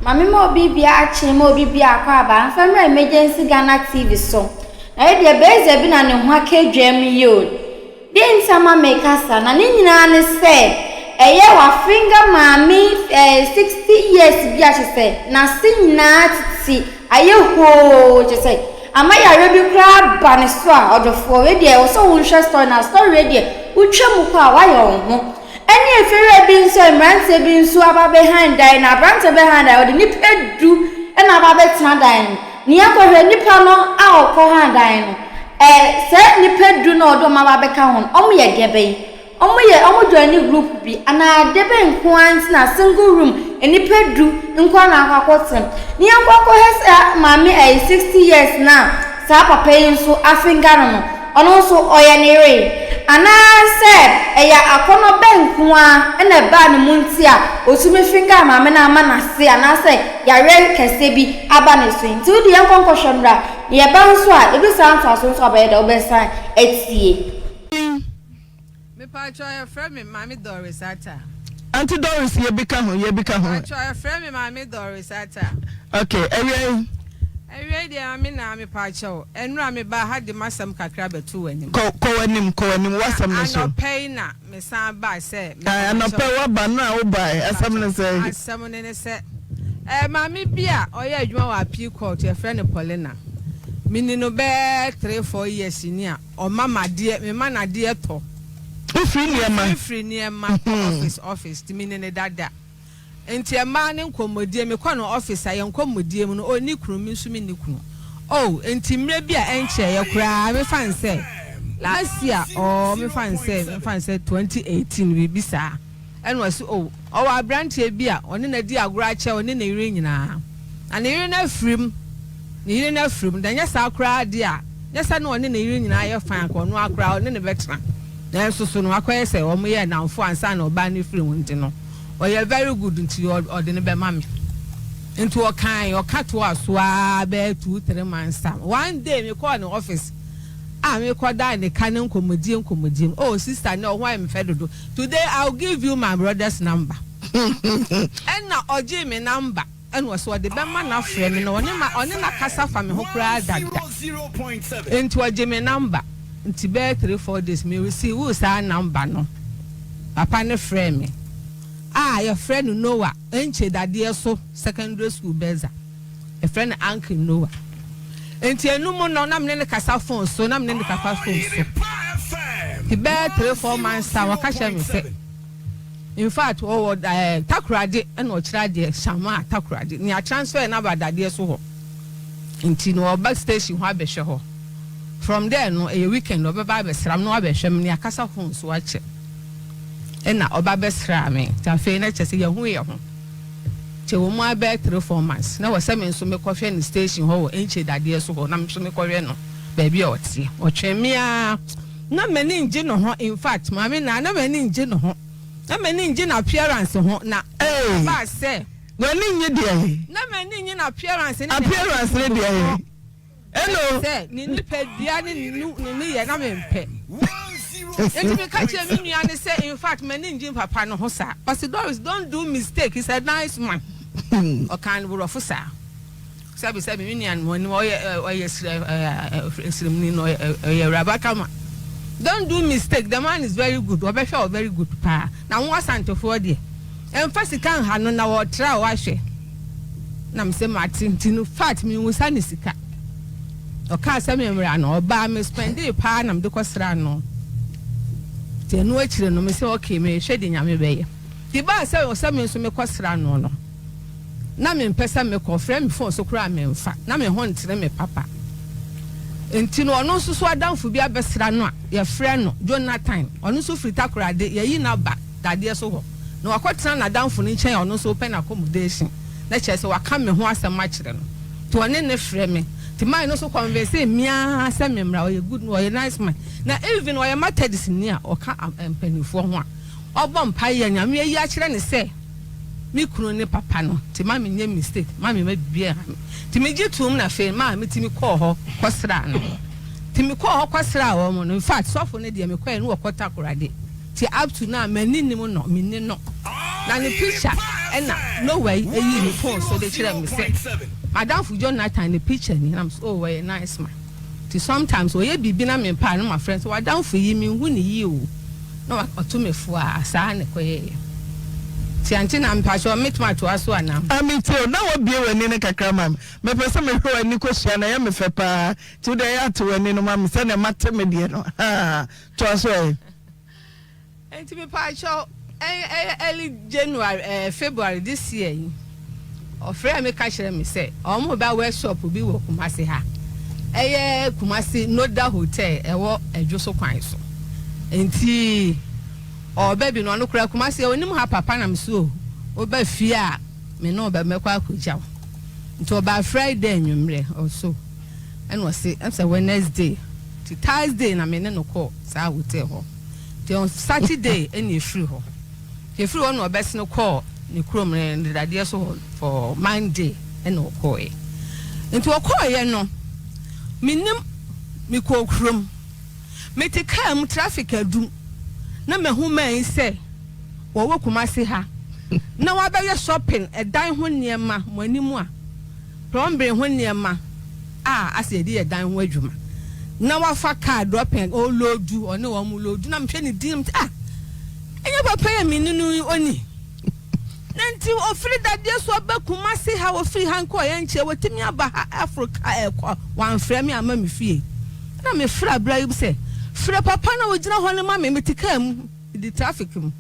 Maame ma obi biara akye ma obi biara akɔ aba mfa mmra Emergency Ghana TV so. Na yɛ deɛ bɛɛza bi na ne ho aka adwam yi o. Deɛ nti ama meka saa na ne nyinaa ne sɛ ɛyɛ wafinga maame eh, 60 years bi a kyerɛ sɛ n'ase nyinaa tete ayɛ hoo kyerɛ sɛ ama yareɛ bi koraa ba ne so a ɔdɔfoɔ wei deɛ ɛwɔ sɛ wonhwɛ story na story wei deɛ wotwa mu kɔ a woayɛ wo ho. Ɛne efiewura bi nso a mmeranteɛ bi nso aba abɛhan dan na aberanteɛ bɛhan dan ɔde nnipa du na aba abɛtena dan no mu. Nea kɔhwɛ nnipa no a ɔkɔhan dan no ɛ saa nnipa du no a ɔde wɔn aba abɛka ho no wɔn yɛ deɛ bɛn? Wɔn yɛ wɔn joine group bi anaa deɛ bɛn nko ara nti na single room nnipa du nko ara na akɔ akɔtena mu. Nea nkɔ akɔhwɛ saa maame ɛyɛ 60 years no a saa papa yi nso afenga no no Ɔno nso, ɔyɛ ne yere? Anaasɛ ɛyɛ akɔnnɔ bɛn nko ara na ɛbaa ne mu nti a otumi fingaa maame no ama no ase anaasɛ yareɛ kɛseɛ bi aba ne so? Nti wo deɛ yɛnkɔ nkɔhwɛ mmra, na yɛba nso a, ebi saa ntoasoɔ nso a wobɛyɛ dɛ wobɛsan atie. Mepakyɛw yɛfrɛ me Maame Doris Attah. Aunty Doris yɛ bi ka ho yɛ bi ka ho. Mepakyɛw yɛfrɛ me Maame Doris Attah. Ok awia yi. Awia yi deɛ Maame Naa mepakyɛw ɛnora me baa ha de m'asɛm kakra bɛto w'anim. Kɔ kɔ w'anim kɔ w'anim w'asɛm no so. Na anɔpa yi na me san baa sɛ me Ae kɔ anɔpa yi w'aba nnora wo bae asɛm ne sɛn. Asɛm no ne sɛ ɛɛ maame bi a ɔyɛ adwuma wɔ appeal court yɛfrɛ no Paulina me ni no bɛɛ 3 4 years ni a. Ɔma me adeɛ, me ma no adeɛ tɔ. Wofiri nneɛma. Mefiri nneɛma kɔ office office nti me ne no dada. Nti ɛmaa ne nkɔmmɔdie, mekɔ no office a yɛn nkɔmmɔdie mu no ɔnni kunu me nso menni kunu. Oh nti mmerɛ bi a ɛnkyɛeɛ koraa mefa no sɛ last year or mefa no sɛ mefa no sɛ 2018 biribi saa. Ɛna ɔse oh ɔwɔ abranteɛ bi a ɔne no adi agorɔ akyɛ ɔne ne yere nyinaa na ne yere no afirim ne yere no afirim na ɛnyɛ saa koraa deɛ a nyɛ sɛ na ɔne ne yere nyinaa yɛ fine anka ɔno ara koraa ɔne no bɛtena nanso so no akɔyɛ sɛ wɔn yɛ nnamfo ansa na ɔbaa no firi ho nti no ɔyɛ very good nti ɔde no bɛma me nti ɔkae ɔka toa so ara bɛyɛ 2 3 months time one day mekɔɔ ne office a mekɔdaa ne ka ne nkɔmmɔdie nkɔmmɔdie mu, oh sister nnɛ wo ho ayɛ me fɛ dodo. Today I will give you my brother's number. Ɛna ɔgyee me number ɛna ɔsɛ ɔde bɛma no afrɛ me na ɔne ma ɔne no akasa fa me ho koraa dada. Nti ɔgye me number nti bɛyɛ 3 4 days me receive saa number no. Papa no frɛɛ me a yɛfrɛ no Noah Enche Dadeɛ so Secondary School Beza. Yɛfrɛ no Uncle Noah. Nti ɛno mu no na me ne no kasa phone so na me ne no kasa phone so. Nti bɛyɛ 3 4 months time ɔka kyerɛ me sɛ in fact ɔwɔ ɛɛ Takoradi ɛna ɔkyerɛ adeɛ Shama Takoradi nea transfer no aba dadeɛ so hɔ. Nti no ɔba station hɔ abɛhwɛ hɔ. From there no ɛyɛ weekend ɔbɛba abɛsra me na wabɛhwɛ me nea kasa phone so akyɛ. Ɛna ɔba bɛsraa me nti afei na kyerɛ sɛ yɛhu yɛn ho. Kyɛ wɔ mu ara bɛyɛ 3 4 months na wɔ sɛ me nso mekɔhwɛ no station hɔ wɔ Enche dadeɛ so hɔ na me nso mekɔhwɛ no baabi a ɔteɛ. Ɔtwɛn me ara na m'ani ngye ne ho infact maame Naa na m'ani ngye ne ho na m'ani ngye n'appearance ho na Ee, ɛbaa sɛ. w'ani nnye deɛ? Na m'ani nnye n'appearance ne ne Appearance ne attitude deɛ? ho. Hello. Sɛ ne nipadua ne ne ne nneyɛe na mempɛ. Enti meka kyerɛɛ me nua no sɛ in fact m'ani nnye papa no ho saa. Ɔse Doris don't do mistake he's a nice man. Ɔkaa no borɔfo saa. Sɛbi sɛbi me nua no ɔnim ɔyɛ ɔyɛ sremni no ɔyɛ awuraba kama. Don't do mistake the man is very good ɔbɛhwɛ wo very good paa. Na mo Asantefoɔ deɛ ɛmfa sika nha no na ɔtra wo ahwɛ. Na mese mate nti no fact menwusa ne sika. Ɔkaa sɛ memmra no ɔbaa me spendee paa na mede kɔsraa no. Nti ɛno akyire no mese okay mehwɛ deɛ Nyame bɛyɛ. Nti baa sɛ ɔsɛ me nso mekɔsra no no na mempɛ sɛ mekɔ ɔfrɛ me phone so koraa memfa na me ho ntere me papa. Nti no ɔno nso so adamfo bi abɛsra no a yɛfrɛ no Jonathan ɔno nso firi Takoradi yɛayi no aba dadeɛ so hɔ na wakɔtena n'adamfo no nkyɛn a ɔno nso repɛ no accommodation na kyerɛ sɛ waka me ho asɛm akyerɛ no nti ɔne no frɛ me nti man no nso convince me ara sɛ me mmra ɔyɛ good ɔyɛ nice man na even ɔyɛ Methodist ni a ɔka mpanimfoɔ ho a ɔbɔ mpaeɛ a Nyame ayi akyerɛ no sɛ me kunu ne papa no nti ma menyɛ mistake ma me ma biribi ɛha me nti megye toom na afei maa metumi kɔɔ hɔ kɔsraa no nti mekɔɔ hɔ kɔsraa wɔn no in fact sɔfo no deɛ mekɔɛ no wɔkɔ Takoradi nti up to now m'ani nim no menni no na ne picture. Ɛna Noah yi yii ne phone so de kyerɛɛ me sɛ m'adamfo Jonathan ne picture ni. Na me sɛ oh ɔyɛ nice man. Nti sometimes ɔyɛ biribi na mempɛ a na mafrɛ no sɛ w'adamfo yi menhu no yie o. Na wato me fo a saa na ɛkɔyɛeɛ. Nti ante na mpakyɛw mɛtumi atoa so anaa? Ah me tie o, na wabue w'ani no kakra ma me. Mepɛ sɛ mehwɛ w'ani kosua no, ɛyɛ me fɛ paa. Nti wo deɛ ɛyɛ a te w'ani no ma me sɛdeɛ mate me deɛ no. Haa, toa so ɛ. Enti mepaakyɛw, ɛyɛ early January ɛɛ February this year yi, ɔfrɛɛ me ka kyerɛɛ me sɛ wɔn reba workshop bi wɔ Kumasi ha. Ɛyɛ Kumasi Noda Hotel ɛwɔ Adwo kwan so. Enti ɔreba bi no, ɔno koraa Kumasi onim ha papa na me so o, woba fie a me ne wo bɛkɔ akɔgya wo. Nti ɔbaa Friday anwummerɛ ɔso ɛna ɔse ɛm sɛ Wednesday, nti Thursday na me ne no kɔɔ saa hotel hɔ. Nti on Saturday ɛna efiri hɔ. Nti efiri hɔ na ɔbɛsene kɔɔ ne kurom ne dadeɛ so hɔ for Monday ɛna ɔkɔɔɛ. Nti ɔkɔɔyɛ no, menim mekɔɔ kurom. Mete kaa mu traffic adum na mahu man yi sɛ wɔwɔ Kumasi ha na wabɛyɛ shopping ɛdan ho nneɛma mo anim a Plɔmbere ho nneɛma a asɛ yɛde yɛ dan ho adwuma na wafa car dropping ɔloodu ɔne wɔn loodu na mehwɛ ne din mete ah ɛnyɛ papa yɛ me nunu yi oni na nti ofiri dadeɛ so ɔbɛ Kumasi ha ofiri ha nkɔ ɔyɛ nkyɛn wɔtumi aba ha aforo car ɛkɔ wɔamfrɛ me ama me fie na mefrɛ abira yi sɛ frɛ papa na ogyina hɔ no ma me mete car mu di traffic mu.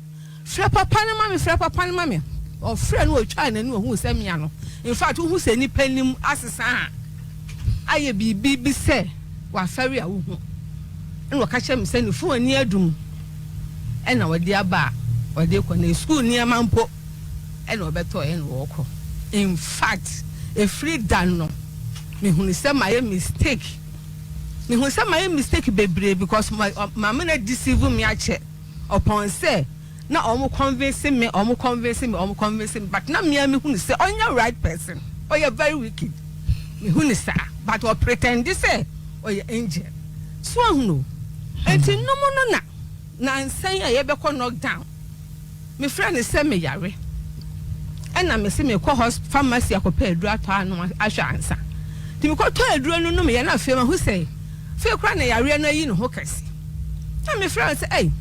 Frɛ papa no ma me, frɛ papa no ma me. Ɔfrɛɛ no, ɔtwaa n'ani, ɔhuu sɛ mmea no. In fact, wohu sɛ nnipa anim asesa a, ayɛ biribi bi sɛ wafɛre a wohu. Ɛna ɔka kyerɛɛ me sɛ ne fon ani adum ɛna ɔde aba a ɔde kɔ na sukuu nneɛma mpo ɛna ɔbɛtɔɔ ɛna ɔrekɔ. In fact, ɛfiri da no, mehunu sɛ mayɛ mistake. Mehunu sɛ mayɛ mistake bebree because maame no deceive me akyɛ. Upon sɛ na ɔmo convince me, ɔmo convince me, ɔmo convince me but na me ara me hunu sɛ ɔnyɛ right person, ɔyɛ very wicked, me hu no saa but ɔ pretend sɛ ɔyɛ angel, so wahunu o, nti nom no na nansa yi a yɛbɛkɔ knock down. Me frɛ no sɛ me yare ɛna me se me kɔ hɔ pharmacy akɔpɛ aduro atɔ anom ahwɛ ansa. Nti me kɔ tɔ aduro no nom yɛ na afei mahu sɛ afei koraa na yareɛ no ayi ne ho kɛse. Na me frɛ no sɛ ei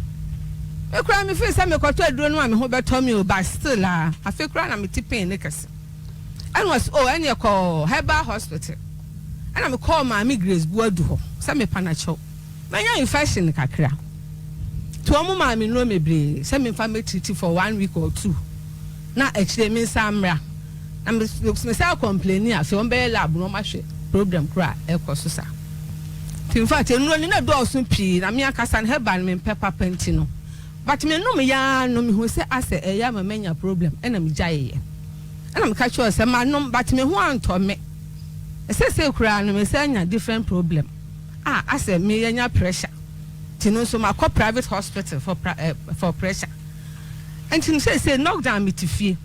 me koraa me feel sɛ me kɔtɔ aduro no a me ho bɛtɔ me o but still a afei koraa na me te pain no kɛse. Ɛna ɔse oh ɛneɛ kɔ herbal hospital. Ɛna me kɔɔ maame Grace Boadu hɔ sɛ me pa no kyɛw. Manya infection kakra nti wɔn maa me nnuro bebree sɛ memfa mɛ treat for one week or two na akyire me nsan mmra na me san complaini a afei wɔn bɛyɛ lab na wɔn ahwɛ problem koro a ɛkɔ so saa nti in fact nnuro no na ɛdɔɔso pii na me ankasa no herbal no mempɛ papa nti no but me nom yaa no mehu sɛ asɛ ɛyɛ ama manya problem ɛna me gyaeɛ ɛna meka kyerɛ sɛ manom but me ho antɔ me ɛsɛsɛ koraa no me san nya different problem. a asɛ me anya pressure nti no nso makɔ private hospital for for pressure nti no seesei knock down me te fie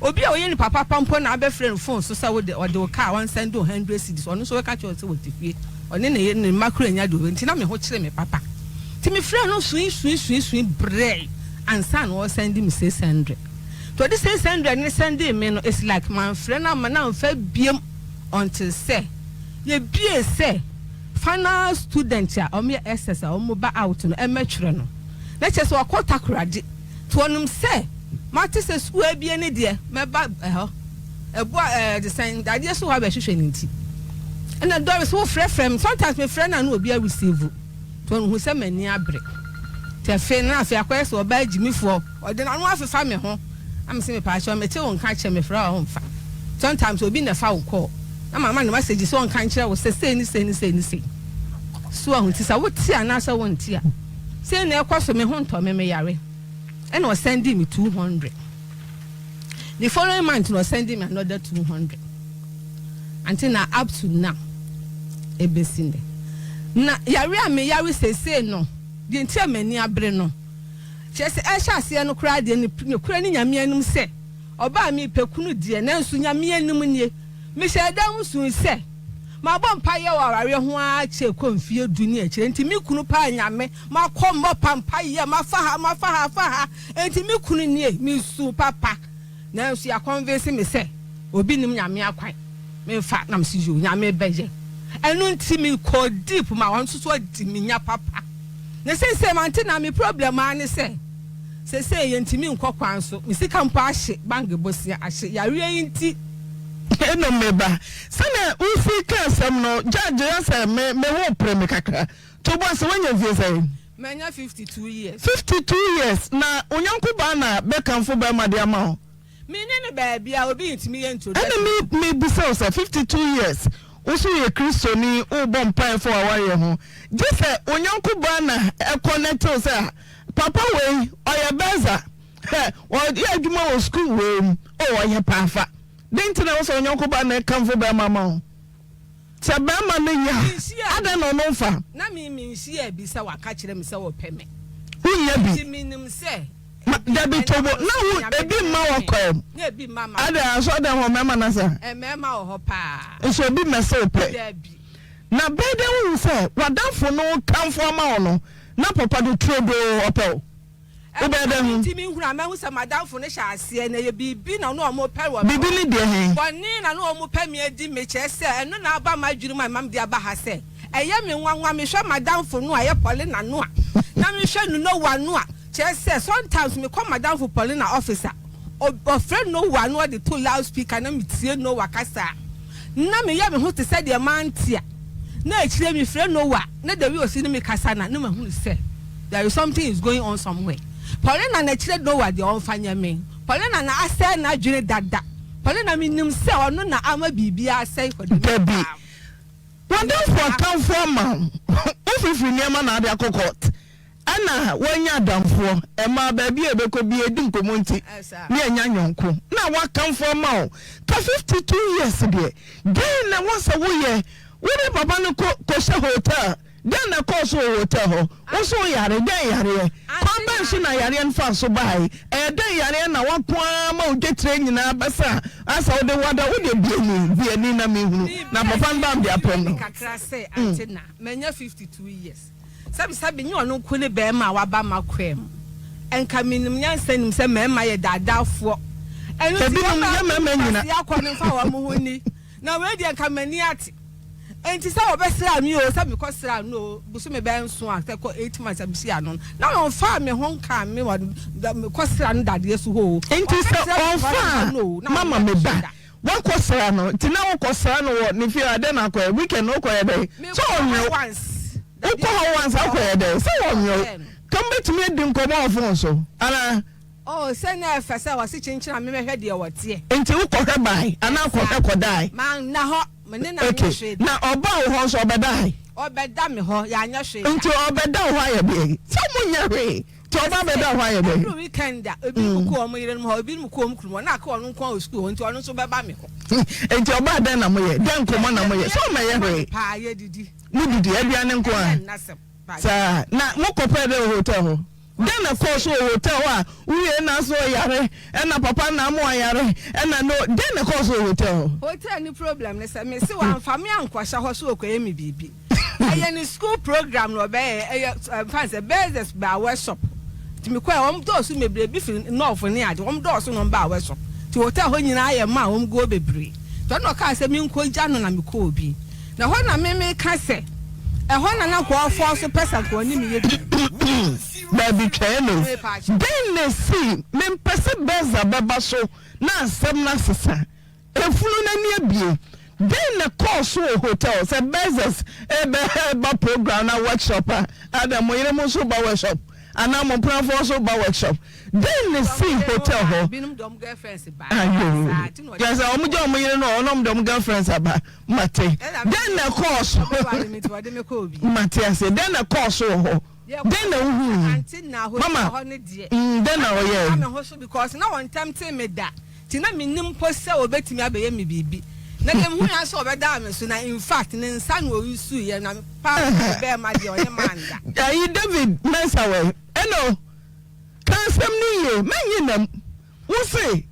obi a ɔyɛ nipa papa mpo na abɛfrɛ no phone so sɛ wode ɔde wo car ɔnsɛnde wo hundred cedis ɔno nso bɛka kyerɛ wo sɛ wɔte fie ɔne ne yere ne mma kura nya deɛ nti na me ho kyere me papa nti me frɛ no sui sui sui sui brɛ ansa na ɔsɛnde me 600 nti ɔde 600 ne sɛnde me no it's like manfrɛ no ama na amfa biem until sɛ Yɛbue sɛ final student a wɔyɛ SS a wɔba out no mmɛtwerɛ no. Na kyerɛ sɛ wakɔ Takoradi. Nti ɔnim sɛ mate sɛ sukuu abue no deɛ mɛba ɛhɔ. Ɛboa ɛɛ de sɛn dadeɛ so hɔ abɛhwehwɛ no nti. Ɛna Doris wofrɛfrɛ me sometimes mefrɛ no a na obi areceive. Nti ɔhu sɛ m'ani abere. Nti afei no na afei akɔyɛ sɛ ɔbaa gyimifoɔ. Ɔde n'ano afefa me ho na mese mepaakyɛw mete wo nka kyɛ mefrɛ wo a womfa. Sometimes obi na ɛfa wo call na mama no message sɛ ɔnka nkyerɛ wo sɛ sei ne sei ne sei ne sei. So ahu nti sɛ wote anaasɛ wonte a sei na ɛkɔ so me ho ntɔ me meyare. Ɛna ɔsɛndee me 200. The following month na ɔsɛndee me another 200. Ante na up to now ebesi nnɛ. Na yare a meyare seesei no deɛ nti a m'ani abere no Kyerɛ sɛ ɛhyɛ aseɛ no koraa deɛ nokorɛ ne Nyame anim sɛ ɔbaa mepɛ kunu deɛ nanso Nyame anim nie mehyɛɛ da ho sui sɛ mabɔ mpaeɛ wɔ awareɛ ho ara kyɛ kɔ mfie du ne akyire nti me kunu paa Nyame makɔ mmɔ pa mpaeɛ mafa ha mafa ha afa ha nti me kunu nie mesu papa. Nanso yɛakɔnvense me sɛ obi nnim Nyame akwan, memfa na mese yoo Nyame bɛyɛ. Ɛno nti mekɔɔ deep ma ɔno nso so adi me nya papa. Na seisei mante na me problem ara ne sɛ seisei yɛntumi nkɔ kwan so, me sika mpo ahye, bank bosea ahye, yareɛ yi nti. Eno me ba, sɛnea wosi ka asɛm no, judge ya sɛ me me ho pere me kakra. To bo ase, woanya mfie sɛn? Manya 52 years. 52 years, na wo yɔnko baa na bɛkamfo bɛrima de ama wo? Me ne no baabi a obi ntumi yɛ introduction. Ɛna me me bisa wo sɛ 52 years, wo so woyɛ Kristoni, wobɔ mpaeɛ fa w'awareɛ ho, gye sɛ wo yɔnko baa na ɛkɔnɛte wo sɛ papa wei ɔyɛ bɛza, hɛ, ɔyɛ adwuma wɔ sukuu wei mu, oh ɔyɛ paafa. Dɛn nti na ɛwɔ sɛ wo yɔnko baa na ɛkamfo bɛrima ma wo? Sɛ barima no nya a, adɛn na ɔno mfa? Na me menhyiaa bi sɛ waka kyerɛ me sɛ ɔpɛ me. Wonnya bi. Nti menim sɛ. Ma, dabi to bo, na wo, ebi mma w'akwaa mu. Na ebi mma m'akwaa mu. Adɛn, asɔredan hɔ mmarima no asa? Mmarima wɔ hɔ paa. Nso obi mmɛsɛ wo pɛ. Dabi. Na bɛyɛ dɛn wohu sɛ w'adamfo no kamfo ama wo no, na papa no turodoo ɔpɛ wo? Wobɛyɛ dɛn hu? Nti menhunu a mahu sɛ m'adamfo no hyɛ aseɛ na ɛyɛ biribi na ɔne wɔn repɛ wɔ me hɔ. Biribi ne deɛ he? Bɔne na ne wɔn repɛ me adi me, kyerɛ sɛ ɛno na aba m'adwene mu a ɛma mede aba ha sɛ ɛyɛ me nwanwa. Mehwɛ m'adamfo no a ɛyɛ Paulina no a, na mehwɛ no Noah no a, kyerɛ sɛ sometimes mekɔ m'adamfo Paulina office a, Ɔfrɛ Noah na ɔde to loudspeaker na metie Noah kasa a, na meyɛ me ho te sɛ deɛ mante a. Na akyire mefrɛ Noah na the way ɔsi ne me kasa no a, na mahunu sɛ there is something is going on somewhere. Paulina na kyerɛ Noah deɛ ɔmfa nyɛ me. Paulina na asɛe n'adwene dada. Paulina menim sɛ ɔno na ama biribiara asɛe for the Dabi. meantime. W'adamfo atamfo ama wo. Wofifiri nneɛma na ade akɔ court. Ɛna wanya adamfoɔ, ɛmaa baabi a yɛbɛkɔ biara yɛdi nkɔmmɔ nti ne yɛanya yɔnko na wakamfo ama wo ka 52 years deɛ dɛn na ɛwɔ sɛ woyɛ wo ne papa no kɔ kɔhyɛ hotel dɛn na ɛkɔɔ so wɔ hotel hɔ wo so woyare dɛn yareɛ kwan bɛn so na yareɛ no faa so bae ɛyɛ dɛn yareɛ na wako ara ma wo dwetire nyinaa bɛsa asɛ wode wada wodeɛ bue ani bue ani na menhunu na papa no baa mede apam no. Kakra sɛ ante na manya 52 years. Sɛbesɛbe, nyɛ ɔno nko ne barima a waba m'akwaa mu. Anka menim nyansa nim sɛ mmarima yɛ daadaafoɔ. Ɛno nti, Ebinom, wɔn a nyɛ mmarima wɔbu nyina. kwasea akɔ no mfa wɔn ho nni. Na wei deɛ, anka m'ani ate. Enti sɛ wɔbɛsraa me oo, sɛ mekɔsraa no oo, bosome bɛyɛ nson a, sɛ ɛkɔ eight months a mehyia no no, na ɔmfaa me ho nkaa me wɔ mekɔsraa no dadeɛ so hɔ oo, Enti sɛ ɔbɛsra me wɔ ɔmfaa hɔ no oo, na mama ɔnyɛ me hwee ba, da. Woakɔ sra no nti na wokɔ sra no wɔ ne fie a dɛn na akɔyɛ weekend no wokɔyɛ dɛn sɛ ɔnwe wo wokɔ hɔ once akɔyɛ dɛn sɛ ɔnwe wo ka mobɛtumi adi nkɔmmɔ wɔ phone so anaa. Oh sɛ na ɛfɛ sɛ ɔse kyenkyen a memɛhwɛ deɛ ɔteɛ. Nti wokɔhwɛ bae anaa kɔhwɛ kɔdae. Manna hɔ me ne no anyɛ Okay hwee da. na ɔbaa wo hɔ nso ɔbɛdae. Ɔbɛda me hɔ yɛanyɛ hwee da. Nti ɔbɛda wo hɔ ayɛ deɛn sɛ monyɛ hwee. Nti ɔba bɛda hɔ ayɛ dɛn? Ɛduru weekend a, ebinom kɔ wɔn yerenom hɔ, ebinom kɔ wɔn kununom hɔ, na aka ɔno nko ara wɔ sukuu hɔ, nti ɔno nso bɛba me hɔ. Nti ɔba a dɛn na moyɛ? Dɛn nkɔmmɔ na moyɛ? Sɛ ɔmmɛyɛ hwee. Paa, yɛdidi. Modidi, aduane nko ara? Ɛnyɛ nnasɛm. Saa. Na mokɔpɛɛ dɛn wɔ hotel hɔ? Dɛn na ɛkɔɔ so wɔ hotel hɔ a wowiei na so ɔyare, ɛna papa na ama wayare, ɛna no, dɛn na ɛkɔɔ so wɔ hotel hɔ? Hotel no problem ne sɛ, mese wamfa me ankɔhyɛ hɔ sɛ ɔkɔyɛ me biribi. Ɛyɛ ne school program na ɔbɛyɛ ɛyɛ nfa sɛ business baa workshop nti me kɔɛ wɔn dɔɔso bebree bi firi north ne ade wɔn dɔɔso na wɔn baa workshop nti hotel hɔ nyinaa yɛ ma wɔn guo bebree nti ɔno ɔkaa sɛ me nkɔ gya no na me kɔɔ bi na hɔ na me me ka sɛ ɛhɔ na na nkɔɔfoɔ so pɛ sɛ nka ɔne me yɛ bi. Baabi twɛn no dɛn na esii? Mempɛ sɛ Berza bɛba so na asɛm no asesa. Efunu no ani abue. Dɛn na ɛkɔɔ so wɔ hotel? Sɛ Bezos reba program na workshop a, adɛn mo yere mo nso ba workshop? Anaa mo mpenafoɔ nso ba workshop? Dɛn na esii hotel hɔ? Ayo, kyerɛ sɛ wɔn gya wɔn yere no hɔ na wɔn de wɔn girlfriends aba. Mate. Dɛn na ɛkɔɔ so? Mate aseɛ. Dɛn na ɛkɔɔ so wɔ hɔ? Dɛn na wohui? Mama, dɛn na ɔyɛe? Nti na minnim mpo sɛ obetumi abɛyɛ me biribi. Na deɛ mehui ara sɛ ɔbɛdaa me so, na infact ne nsa na ɔusuiɛ, na paa me bɛɛma deɛ ɔne manda. Ayi David Mensah wɔ he? Eno, ka asɛm no yie, mɛnye nam. Wo se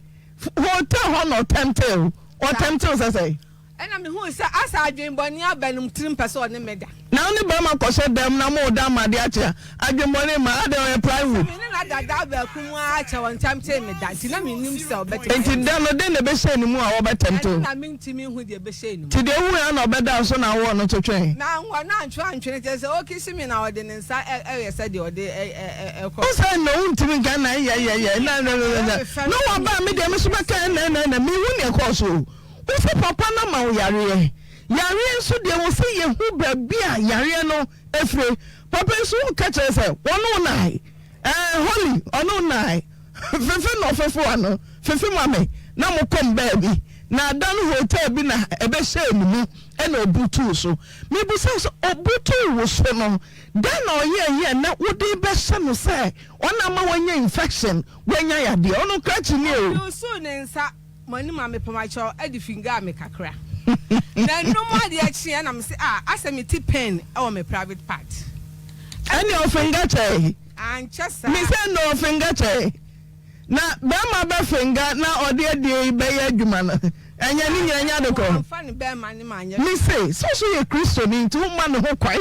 hotel hɔ na ɔtɛmtee wo, ɔtɛmtee wo sɛ sɛn? Ɛnna mihuu sɛ asɛ adwemmɔne aba ne tirim pɛ sɛ ɔne me da. Na wo ne barima kɔhyɛ dan mu na moreda ama ade akye a, adwemmɔne mma, adɛn ɔyɛ plywood? Sɛ me ne no ada da baako mu ara kyɛ ɔntɛmtee me da, nti na minnim sɛ ɔbɛtɛmte Enti me. da no, dɛn na ɛbɛhyɛɛ ne mu a wɔbɛtɛmte Ɛno wo? na mintumi nhu deɛ ɛbɛhyɛɛ ne mu. Nti deɛ wohui ara na ɔbɛdaa so na wowɔ no to twɛn? Manwɔ no antwe antwene, kyerɛ sɛ ɔrekisi me na ɔde ne nsa reyɛ sɛdeɛ ɔde rekɔ. Wo sɛ nnɛ wontumi nka nna yɛyɛyɛ nna nna nna nna na waba a me deɛ me nso bɛka nna nna nna menhu deɛ ɛkɔɔ so o. Wo se papa no ama wo yareɛ. Yareɛ nso deɛ wɔ sɛ yɛhu baabi a yareɛ no fire. Papa yi nso wo ka kyerɛ sɛ ɔne wo nae. Ɛɛ Holly ɔne wo nae. Fefe na ɔfefe w'ano. Fefe ma me na mo kɔm baabi. Na ada no hotel bi na ɛbɛhyɛɛ ne mu ɛna ɔbutuu so. Mebisa wo sɛ ɔbutuu wo so no dɛn na ɔyɛɛyɛ a na wode rebɛhyɛ no sɛ ɔna ama wanya infection, wanya yadeɛ. Ɔno krakye nie o. Ɔusuu ne nsa. Mo anim a mepɛ makyɛw de fingaa me kakra. Na ɛno mu adeɛ kyeeɛ na mese ah asɛ me ti pain wɔ me private part. Ɛne ɔfinga kyɛe. Ankyɛ saa. Me sɛ no ɔfinga kyɛe. Na bɛɛma bɛ finga na ɔde adie yi bɛyɛ adwuma no ɛnyɛ ne nyina nyɛ ade korɔ. Wamfa ne bɛɛma ne ma anyɛ. Me se sɛ ɔso yɛ kristoni nti wo ma ne ho kwan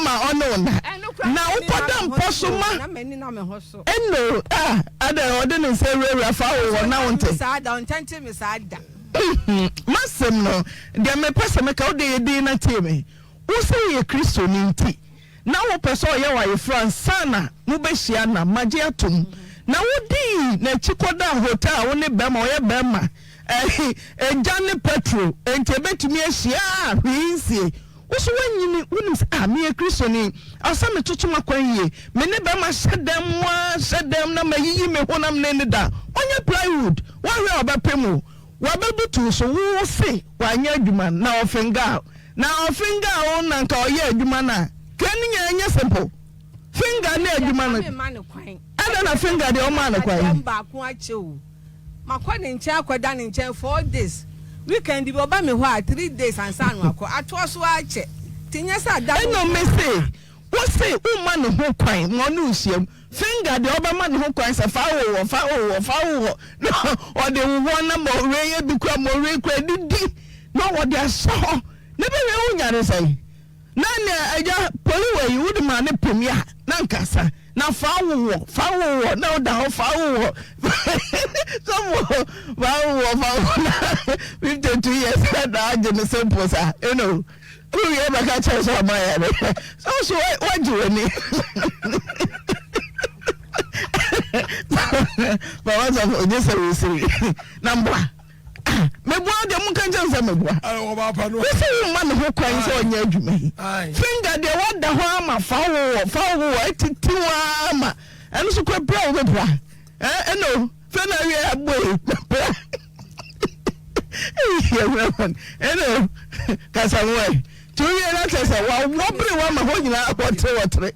ma ɔne wo nna. Ɛno koraa Na na wo m'ani kɔ na da me ho mpa so so o, ma. na m'ani na me ho so. Eno ah adɛn ɔde ne nsa awurawura fa wo hɔ na wonte. Saa da ɔntɛnte me saa da. M'asɛm no deɛ mepɛ sɛ meka wo deɛ yɛ dinn na tie me. Wo sɛ woyɛ Kristoni nti na wopɛ sɛ ɔyɛ wo ayeforɔ ansa na mobɛhyia na magye atom. Na wodii n'akyi kɔdaa hotel a wo ne bɛrima ɔyɛ bɛrima ɛhe egya ne petrol enti ɛbɛtumi ahyia a hwee nsie. Wo nso woanyini, wonim sɛ, 'Ah, meyɛ Kristoni. Ɛwɔ sɛ metoto m'akwan yie. Me ne bɛrima hyɛ dan mu ara, hyɛ dan mu na mayiyi me ho na me ne no da. Ɔnyɛ plywood. Woahwɛ a ɔbɛpem wo. Wabebutu wo so. Wo se wanyɛ adwuma na ɔfengaa wo. Na ɔfengaa wo na nka ɔyɛɛ adwuma no a, kɛ ne nyinaa nyɛ simple. Finger ne adwuma no. Ɛdɛn na finger deɛ ɔmaa no kwan? Makɔ ne nkyɛn akɔda ne nkyɛn 4 days. Weekend bi ɔba me hɔ a 3 days ansa na wakɔ. Atoa so ara kyɛ. Nti nyɛ sɛ ada no Ɛna nko me ara. se, wo se womma ne ho kwan ma ɔne wo nhyiam. Finger deɛ ɔbɛma ne ho kwan sɛ fa wowɔ, fa wowɔ, fa wowɔ na ɔde wowɔ na ma ɔwere yɛ bi koraa ma ɔwere koraa didi na ɔde ahyɛ hɔ na bɛwie wo nyare sɛn? Na nea agya poli wɔ yi wode maa no pem ya na nkasa na fa wowɔ fa wowɔ na woda hɔ fa wowɔ sɔfo fa wowɔ fa wowɔ na 52 years na agye no simple saa you know wowie bɛka kyerɛ sɛ ɔma yare sɛ wo so woagye w'ani baba sɔfo ogye sɛ wosiri na mboa Meboa deɛ monka nkyerɛ no sɛ meboa. Wo sɛ womma ne ho kwan sɛ ɔnyɛ adwuma yi. Finger deɛ woada hɔ ama fa wowɔ fa wowɔ atiti wo ara ma ɛno so kora pira wo bɛpira. Ɛno fɛ na awie aboe pira. Ɛno kasa ho ɛ. Nti wowie na kyerɛ sɛ wawɔ bere wama hɔ nyinaa wɔtere wɔtere.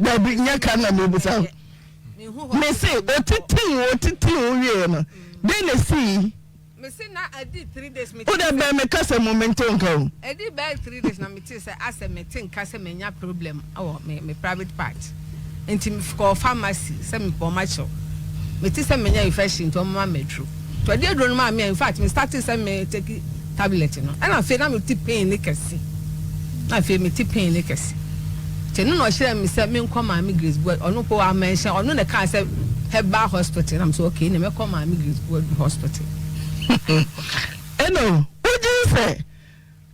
Dabi nyɛ ka na mebisa. Mese otitiw wo otitiw wo wieɛ no dɛn na esii? Mese na adi 3 days mete Wo deɛ sɛ. bɛn me kasa mu mente wo nka o. Adi bɛyɛ 3 days na mete sɛ asɛ mete nka sɛ manya problem wɔ me me private part nti me kɔɔ pharmacy sɛ mepɛ ɔmo akyɛw mete sɛ manya infection nti ɔmo ma me aduro nti ɔde aduro no maa me a in fact me startee sɛ me take tablet no ɛna afei na mete pain ne kɛse na afei mete pain ne kɛse. Nti ɛno na ɔkyerɛɛ me sɛ menkɔ Maame Grace Boadu, ɔno mpo wammɛnhyɛ, ɔno na ɛkaa sɛ Herbal Hospital, na mesɛ okay, ɛnna mɛkɔ Maame Grace Boadu Hospital. Ɛna mekɔkaeɛ. Eno, wogye di sɛ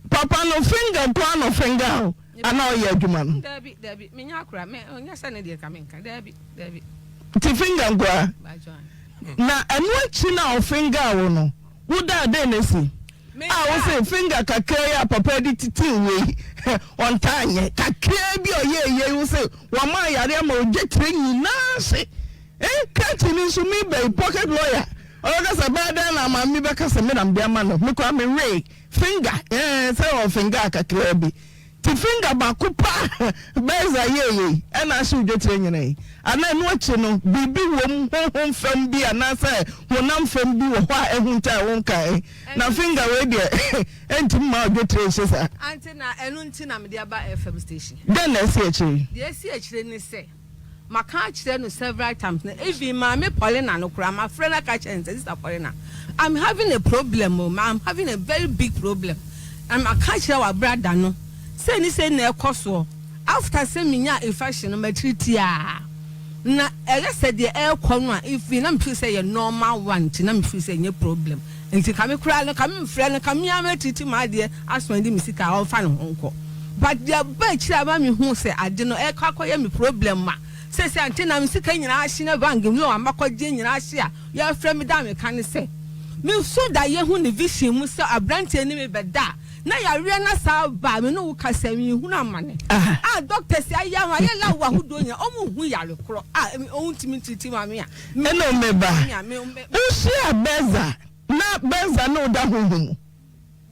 papa no finger nko ara na ɔfinger wo anaa ɔyɛ adwuma no? Daabi, daabi, menyɛ akora, me, ɔnyɛ sɛ ne deɛ ka menka, daabi, daabi. Nti finger nko ara? Baagye Na ɛno akyi no a ɔfinger wo no, wodaa dɛn na asi? A wo se finger kakraa yi a papa de titiriw wei ɔntaa nyɛ kakraa bi a ɔyɛɛ yei wo se wama ayare ama ogya tire nyinaa hye eh krakye ni nso me bɛyi pocket lawyer ɔbɛka sɛ bɛyɛ dɛn na ama me bɛka sɛ me na mede ama no me koraa me wee finger eh sɛ ɔfinger kakraa bi Ti finger baako pɛ a Beza yɛɛ yei ɛna ahye wo dwetire nyina yi? Anaa ɛno akyi no biribi wom honhom fam bi anaasɛ honam fam bi wɔ hɔ a ahunta a wonkae? Na finger wei deɛ ɛntumi mma wo dwetire nhye saa. Ante na ɛno nti na mede aba FM station. Dɛn na asi akyire yi? Deɛ asi akyire ne sɛ. Maka akyerɛ no several times na even Maame Paulina no koraa mafrɛ no aka akyerɛ no sɛ Sister Paulina I'm having a problem o, I'm having a very big problem na maka akyerɛ w'abrada no sei ne sei na ɛkɔ soɔ after sɛ menyaa infection no matiri tiaa na ɛyɛ sɛ deɛ ɛrekɔ no a even na me feel sɛ ɛyɛ normal one nti na me feel sɛ ɛnyɛ problem nti nka me koraa no nka me mfrɛ no nka me ara mɛtiriti m'adeɛ asɔn de me sika a ɔmfa ne ho nkɔ. But deɛ ɛba akyire a ɛma me hu sɛ ade no ɛrekɔ akɔyɛ me problem ma seesei ante na me sika nyinaa ahye na bank loan a makɔgye nyinaa ahye a yɛrefrɛ me da a meka ne sɛ me so daeɛ hu ne vision mu sɛ aberanteɛ ne me bɛda a na yareɛ no asan aba a me ne wo kasa yi mehunu amane a doctors ayɛ ama ayɛ lab ahodoɔ nyinaa wɔn nhu yare korɔ a wɔntumi ntiriti ma me a me Ɛna me ba, wohyia Beza na Beza ne wo da honhom mu.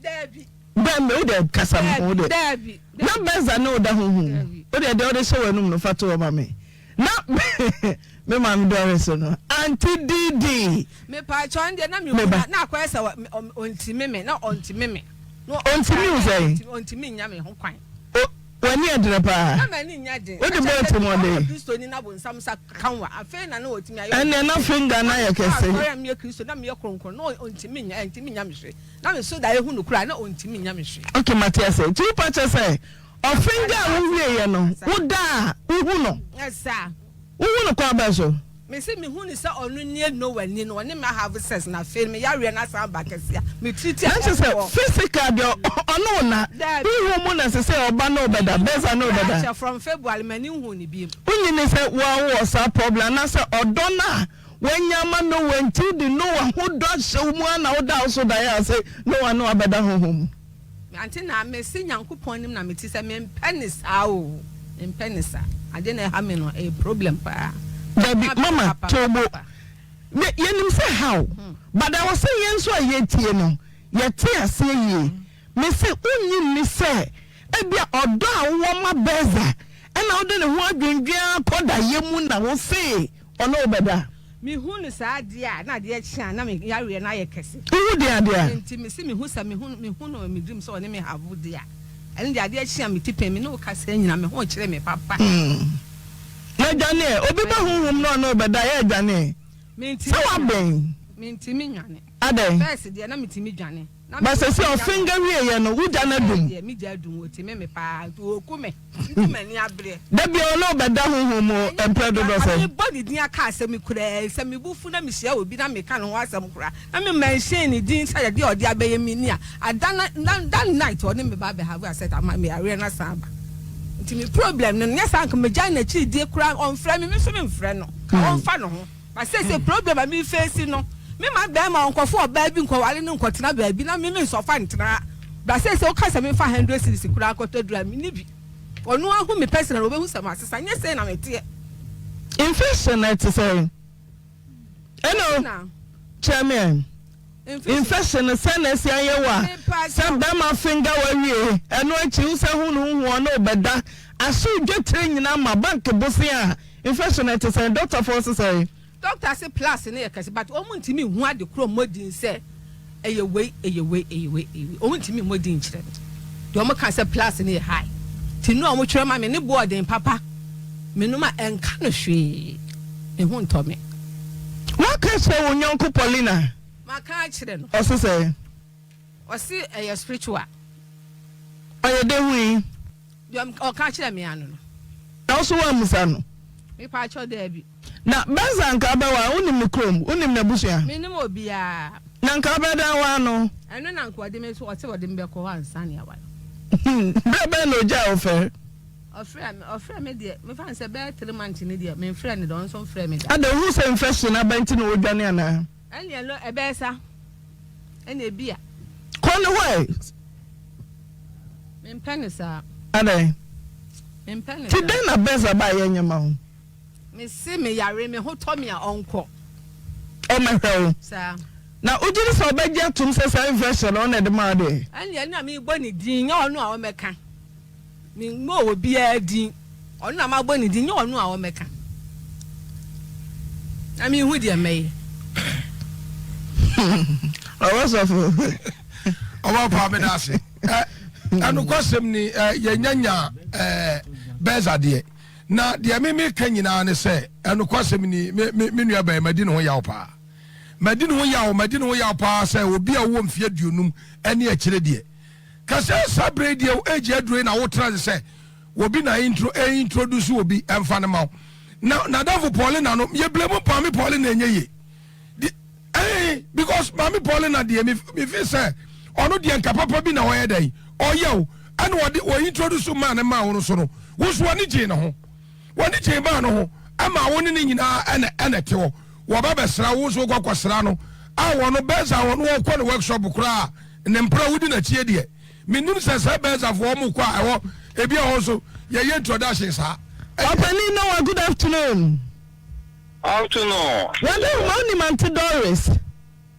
Daabi. Bɛn me, wo deɛ kasa me ho, wo deɛ. Daabi. Na Beza ne wo da honhom mu. Daabi. Wo deɛ deɛ wode hyɛ w'anum no fa to hɔ ma me. Na me maame Doris no, Auntie Didi. Mepaakyɛw, ɛno deɛ na Me mehu ba. na na akɔyɛ sɛ ɔntumi me, na ɔntumi me. Na Ɔntumi wo sɛn? Ɔntumi nnya me ho kwan. O, w'ani yɛ dene paa. Na m'ani nyɛ den. Wode Na bɔɔ kyerɛ sɛ atirimuɔden. ɔyɛ Kristoni na bonsam nsa ka wo a, afei na na ɔtumi ayɛ Ɛnneɛ na finger no ayɛ kɛse. Na asɔre a meyɛ Kristo na meyɛ kronkron na ɔntumi nnya, ɛntumi nnya me hwee. Na me so daeɛ hu no koraa na ɔntumi nya me hwee. Ok mate ase nti wo pa kyɛ sɛ ɔfinga a wo wie yɛ no wo da a wo hu no. Saa. Wo hu no kwan bɛn so. Me se me hu no sɛ ɔno nie Noah ni no ɔne me ahave sex na afei me yareɛ no asan aba kɛse a me tiri ti a Na kyɛ sɛ ɛkɔ. physical deɛ ɔne wo na Daabi. honhom mu na ɛsɛ sɛ ɔba ne wo bɛda bɛsa ne wo bɛda. Akyɛ from February m'ani nhuu no biom. Wo nyini sɛ wo a wo wɔ saa problem anaasɛ ɔdɔ no a Woanya ama Noa nti wode Noa ho dɔ ahyɛ wo mu ara na woda wo so daeɛ a sɛ Noa ne wo abɛda honhom mu. Ante na mese Nyankopɔn anim na mete sɛ mempɛ ne saa oo mempɛ ne saa ade na ɛha me no ɛyɛ problem paa. Dabi mama to wo bo yɛnim sɛ ɛha wo but ɛwɔ sɛ yɛn nso a yɛtie no yɛte aseɛ yie mese wonnye nni sɛ Ebia ɔdɔ a wowɔ ma Bertha na wode ne ho adwendwen ara kɔ daeɛ mu na wose ɔne wo bɛda. Mehu no saa deɛ a, na adeɛ kye a, na me yareɛ no ayɛ kɛse. Wohu deɛ adeɛ a? Enti mese mehu sɛ mehu mehu no wɔ me dream sɛ ɔne me have deɛ a, ɛno deɛ adeɛ kye a me ti pɛn, me ne wo kasa nyina me ho rekyere me papa. Na dwane ɛ, obi ba honhom na ɔne wo bɛda a, yɛ a dwane ɛ. Mentumi Sɛ woabɛn. Mentumi nnwane. Adɛn? First deɛ na metumi dwane. But sɛsɛ ɔfinga wie yɛ no wo gya no adum. Da bia ɔne wo bɛda honhom mu mprɛ dodoɔ sɛn. Me bɔ ne din aka asɛm koraa sɛ me bo fu na me hyia obi na me ka ne ho asɛm koraa na me mention ne din sɛ adeɛ ɔde abɛyɛ me ni a ada na that night ɔne me ba bɛ have a set ama me areɛ no asan aba nti me problem no nyɛ saa nka me gyae n'akyiri die koraa ɔnfrɛ me me nso me nfrɛ no ka ɔnfa ne ho. But seesei problem a me face no, me ma bɛɛma ɔnkɔfa ɔbaa bi nkɔware no nkɔtena baabi na me me nsɔfa ntena ha. But seesei woka sɛ memfa hundred cedis koraa nkɔtɔ aduru a, menni bi. Ɔno ahu me personal ɔbɛhu sɛ masesa, nyɛ sei na meteɛ. Infection no ɛte sɛn? Ɛno kyerɛ me ɛ. Infection no sɛn na asi ayɛ wo a sɛ bɛrima finger wo awie ɛno akyi wo sɛ ho ne wo hu ɔne wo bɛda ahyew dwetire nyinaa ma bank bosea a infection no ɛte sɛn doctor foɔ se sɛn. Doctor se plus no yɛ kɛse but wɔn ntumi nhu ade korɔ mmɔ din sɛ ɛyɛ wei ɛyɛ wei ɛyɛ wei ɛyɛ wei wɔn ntumi mmɔ din nkyerɛ me deɛ wɔn ka sɛ plus no yɛ high ti nnuro a wɔn twerɛ ma me ne boɔ den papa me nom a ɛnka no hwee me ho ntɔ me. Woaka akyerɛ wo yɔnko Paulina? Maka akyerɛ no. Ɔse sɛn? Ɔse ɛyɛ spiritual. Ɔyɛ dɛn hui? Deɛ ɔka kyerɛ me ano no. Na wo nso woammisa no? Mepaakyɛw, daabi. Na Benza anka wobɛware, wonim ne kurom, wonim n'abusua? Mennim obiara. Na anka wobɛdan aware no? Ɛno na anka ɔde me nso, ɔse ɔde me bɛkɔ hɔ ansa na yɛaware. Berɛ bɛn na ogyaa wo fɛre? Ɔfrɛɛ me, ɔfrɛɛ me deɛ, mefa no sɛ bɛyɛ 3 months ni deɛ, memfrɛɛ no da, ɔno nso mfrɛɛ me da. Adɛn, wohuu sɛ infection aba nti na wodwane anaa? Ɛnneɛ no, ɛbɛyɛ sa. Ɛnna ebia. Kɔ ne hɔ ɛ. Mempɛ no saa. Adɛn? Mempɛ no saa. Nti dɛn na Beza baeɛ nyɛ ma wo? Mese meyare, me ho tɔ me a, ɔnkɔ. Ɔmmɛhwɛ wo. Saa. Na wogye di sɛ ɔbɛgye atom sɛ saa infection no ɔno na ɛde maa wo deɛ? Ɛnneɛ na mebɔ ne din, nyɛ ɔno a ɔmmɛka. Memmɔɔ obiara din. Ɔno na mabɔ ne din, nyɛ ɔno a ɔmmɛka. Na menhu deɛ mɛyɛ. Ɔwɔ sɔfo. Ɔwɔ paa meda ase. Ɛnokwasɛm ni yɛnya nya bɛɛza deɛ. Na deɛ me meka nyinaa ne sɛ, ɛnokwasɛm ni, me, me, me nua bɛn, madi ne ho yaw paa. Madi ne ho yaw, madi ne ho yaw paa sɛ obi a ɔwɔ mfeɛ 50 ne akyire deɛ. Ka sɛ saa berɛ yi deɛ age aduro yi na wotra ase sɛ obi na intro, eh, introduce obi ɛmfa no ma wo. Na n'adamfo Paulina no, yɛ blame Maame Paulina ɛnyɛ yie. Di, eh, because Maame Paulina deɛ, me, me feel sɛ ɔno deɛ nka papa bi na ɔyɛ dɛn, ɔyɛ o, ɛna ɔde, ɔ introduce maa ne maa wo no so no, wo nso w'ani gyee ne ho. W'ani gyee maa no ho, ɛma wo ne ne nyinaa ɛna, ɛna ɛte hɔ. Wɔba bɛsra wo, wo nso wokɔ kɔsra no, a wɔno bɛza wɔno wɔkɔ ne workshop koraa, ne mpra wodi n'akyi deɛ. Menim sɛ sɛ bɛzafoɔ wɔn kɔ a ɛhɔ, ebi a hɔ nso yɛyɛ introduction saa. Ɔpanin Noah good afternoon. Afternoon. Wada homa wonim Auntie Doris?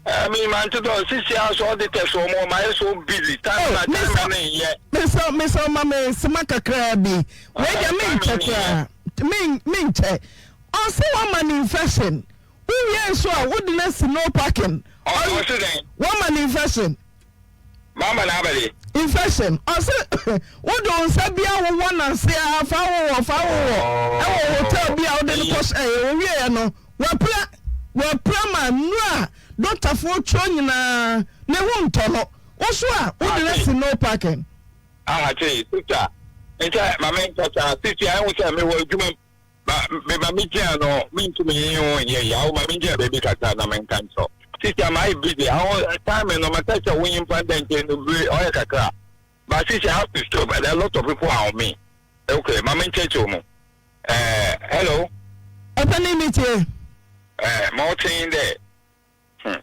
Eh, menim Auntie Doris. Sisi a so auditors wɔ mu, ɔma yɛ so busy. Time Oh, na time mesɛ ne nyɛ. mesɛ mesɛ ɔma me sema kakraa bi. Wei deɛ Time menkyɛ ne nyɛ. koraa. Men menkyɛ. Ɔse wama no infection. Wowie nso a wode no asi no parking. Ɔse dɛn? Wama no infection. Mama na abɛde. Infection. Ɔse wode wo nsa bi awowɔ n'ase a fa wowɔ fa wowɔ ɛwɔ hotel bi a wode no kɔ hyɛeɛ owieɛ no wapira wapira ma nnuro a dɔktafoɔ twerɛ nyinaa ne ho ntɔ no wo so a wode no asi no parking. Aha tee sister nkyɛ ma me nkasa sisi a ehu sɛ mewɔ adwuma mu. Ma me ma me gyina no mentumi nye wo nyɛ yi awo ma me gyina baabi kakra na menka nkyerɛ wo sisi a mayɛ busy awo time no maka kyerɛ wo nyimpa dɛ nkyɛ no bere ɔyɛ kakra but sisi I have to stop and a lot of people are on me okay ma me nkyerɛkyerɛ mu eh hello. Ɔpanin mi tie. Eh ma ɔtee dɛ. Hmm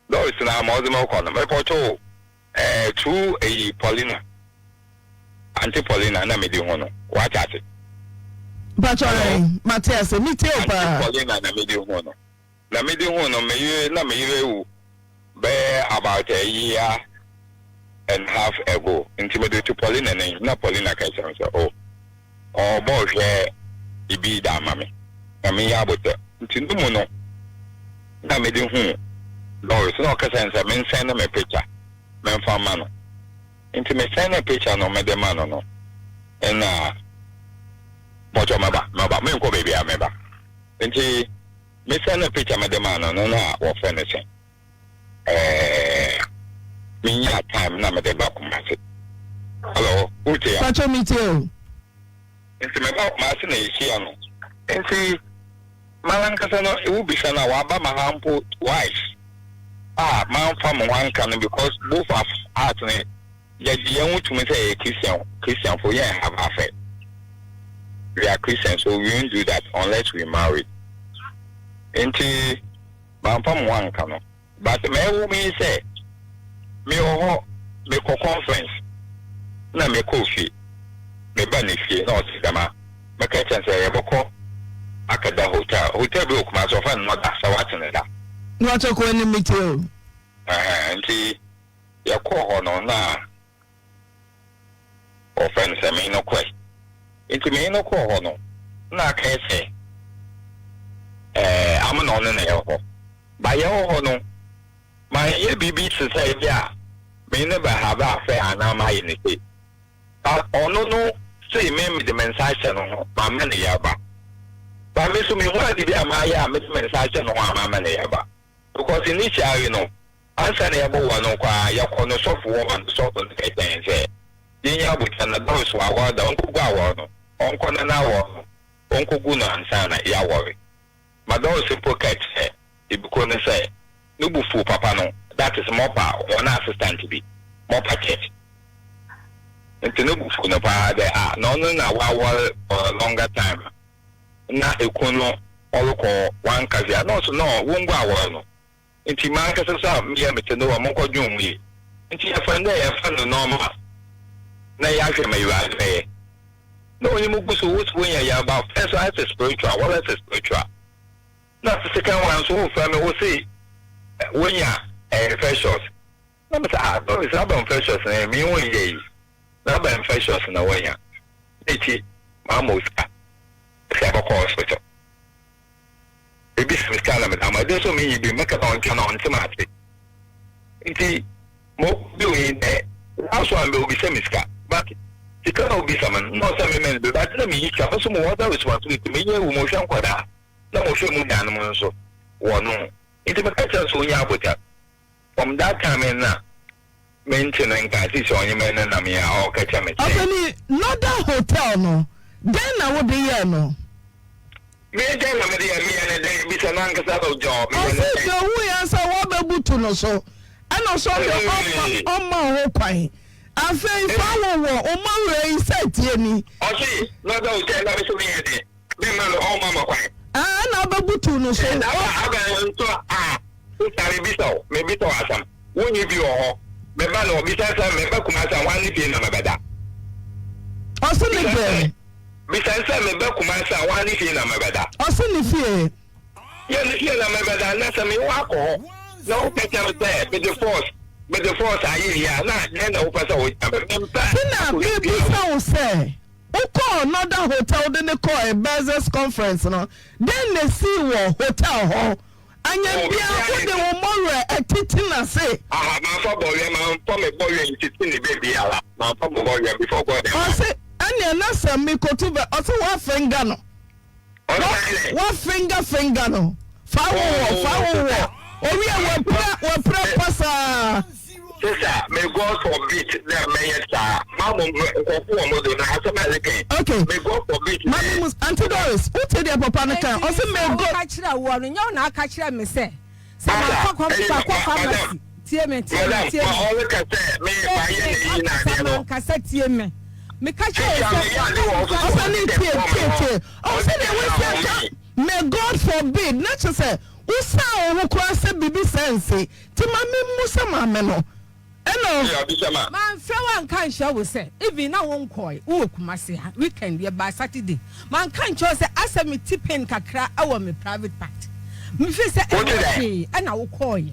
Doris na ma ɔdze me rokɔ no, mepɔkyɛw o, eh, through eyi Paulina, Auntie Paulina na medi ho no, wɔatse ase? Mpakyɛw Hello? eh, mate ase, metie wo Auntie paa. Paulina na medi ho no, na medi ho no, me yere, na me yere ewu bɛyɛ about a year and half ago, ntsi mede to Paulina n'enyim, na Paulina ka kyerɛ me sɛ, oh, ɔbɔ hwɛ ibi da ama me na menya aboterɛ nti no mu no na mede huu Doris na ɔkasa ne sɛ mensɛn ne me picture memfa ma no nti mesɛn ne picture no mede ma no no na pɔtɔ mɛba mɛba menkɔ baabi a mɛba nti mesɛn ne picture mede ma no no na wɔfrɛ no sɛn ɛɛ menya time na mede ba Kumasi. Hello, wotie a? Pacho metie o. Nti meba Kumasi na yɛhyia no. Nti manankasa no ewu bisa no a waba ma ha mpo twice a mamfa mo ho anka no because both of us no yɛgye yɛn ho tumi sɛ yɛyɛ Christian Christianfo yɛn have affair. We are Christian so we won't do that unless we marry. Nti Mamfa mo ho anka no but ma ɛwɔ mu nye sɛ mewɔ hɔ mekɔ conference na mekɔɔ fie meba ne fie na ɔse dɛm a mɛka kyerɛ no sɛ yɛbɔkɔ akɛda hotel hotel bi wɔ Kumasi wɔfrɛ no Nɔda sɛ woate no da. Mepakyɛ kɔ anim metie o. Ɛhɛn nti yɛkɔɔ hɔ no na. Wɔfrɛ no sɛ menye no kɔe. Ntsi menye no kɔɔ hɔ no, nna akɛyɛ sɛ ɛɛ ama na ɔno na yɛwɔ hɔ. Ba yɛwɔ hɔ no, mannyɛ biribi tse sɛ bi a menye no bɛhave affair anaa mayɛ no sei. But ɔno no see me mede me nsa ahyɛ no ho, mamma no yarba. But me so mennhu adze bi a mayɛ a mede me nsa ahyɛ no ho a mamma no yarba. Because initially no, Ansa na yɛbɔwar no koraa, yɛkɔr no sɔfo hɔ ma no sɔfo no kɛkyerɛ hɛn sɛ yenyi abotar na Doris ɔawar da, onkogu awar no, ɔnkɔ na n'awar no onkogu no ansaana yɛawar. Ma Doris mpo kaa kyerɛɛ Ibiko no sɛ no bo fuw papa no, that is Mopa hɔn assistant bi, Mopa church, ntsi no bo fuw no paa dɛ ah na ɔno na ɔawar for a longer time na ekun no ɔrokɔ hɔ, ɔannka hwee a, na ɔso no wongu awar no. Ntsi mankasa so a meyɛ metse no wɔ monkɔ dwen ho yie. Ntsi yɛfa no dɛ yɛfa no normal na yɛahwɛ ma Ewuradze bɛyɛ. Na onyim gu so wo so wonya yarba first ayɛ sɛ spiritual wɔlɛ sɛ spiritual. Na second one so wofrɛ me wo se wonya infectious. Na mese ah Doris aba infectious na menye wo nnyɛ yi na aba infectious na woanya. Na ekyi maama wo sika sɛ bɔkɔ hospital. Ebisa me sika na mede ama. Ebi nso menyi bi, mɛka sɛ ɔnkyɛ no ɔnte m'ase. Nti mo bi wei dɛ last one bɛ obisa me sika but. Sika na obisa me no, nna ɔsɛ mema no bi, but nna minnyi sika, mo so mowɔ other responsibility, menye ewu, mohwɛ nkwadaa, na mohwɛ mo nuanom nso wɔ no ho. Ntsi meka kyerɛɛ no sɛ onnya abotar. From that time no nna menntse ne nka, sesei ɔnye me nenam yi a ɔrekɛkyɛ me kyɛn. Ɔpanin, Northern Hotel no, dɛn na wode yɛɛ no? Me dɛn na mede yɛ? Meyɛ no dɛn? Bisa n'ankasa na ogya hɔ. Meyɛ no Ɔse dɛn? deɛ ɔwuiɛ ansa woabɛbutu no so, ɛna ɔsɛ ɔdeɛ ɔmma ɔmma wo ho kwan. Afei fa wo wɔ wo mma werɛ yi sɛ tie ni. Ɔse na ɔda hotel na me so meyɛ dɛn? Memma no ɔmma me kwan. Ɛɛ ɛna wobɛbutu no so. Ɛna aba aba nso a sista mebisa wo mebisa wo asɛm wonni bi wɔ hɔ meba no bisa sɛ meba Kumasi a hwan ne fie na mebɛda? Ɔse ne dɛn? Bisa sɛ meba Kumasi a hwan ne fie na mebɛda? Ɔse ne fie. Yɛ ne fie na mebɛda na sɛ me wo akɔ hɔ na wopɛ kyɛ me sɛ mede force mede force ayɛ yi a na dɛn na wopɛ sɛ woyɛ me mempɛ. Tina mebisa wo sɛ wokɔɔ Northern Hotel wode no kɔɔ Ebeezer's conference no dɛn na esii wɔ hotel hɔ anyɛ biaa wode wo mmɔwerɛ atiti n'ase. Aha mamfa bɔwerɛ mamfa me bɔwerɛ ntiti ne baabiara mamfa me bɔwerɛ before God and man. Ɔse ɛneɛ na sɛ mekotu bɛ ɔse woafenga no. Wa finger finger no fa wowɔ fa wowɔ owie wapira wapira pasaa. Sista may God forbid dɛ mɛyɛ saa ma mo nkurɔfo wɔ mo do na asɛm a ɛrekɛn. Okay. May God forbid. Mami mus Auntie Doris wotie deɛ papa no kan ɔse may God. Enti sɛ woka kyerɛ woɔ no nyɛ wo na aka kyerɛ me sɛ Sɛ mankɔ kɔmputa kɔ pharmacy tie me tie me tie me. Ee me mankasa tie me. Meka kyerɛ wo sɛ Ɔsɛ ne tie tie tie. Ɔsɛ deɛ wosi aka may God forbid na kyerɛ sɛ wosan wo ho koraa sɛ biribi sɛ nse nti ma me mmusa maame no. Ɛna. Manfrɛ wo anka ankyerɛ wo sɛ even na wo nkɔɔe wo wɔ Kumasi ha weekend yɛ baa Saturday manka ankyerɛ wo sɛ asɛ me ti pain kakra ɛwɔ me private part me feel sɛ ɛnyɛ hwee ɛna wo kɔɔeɛ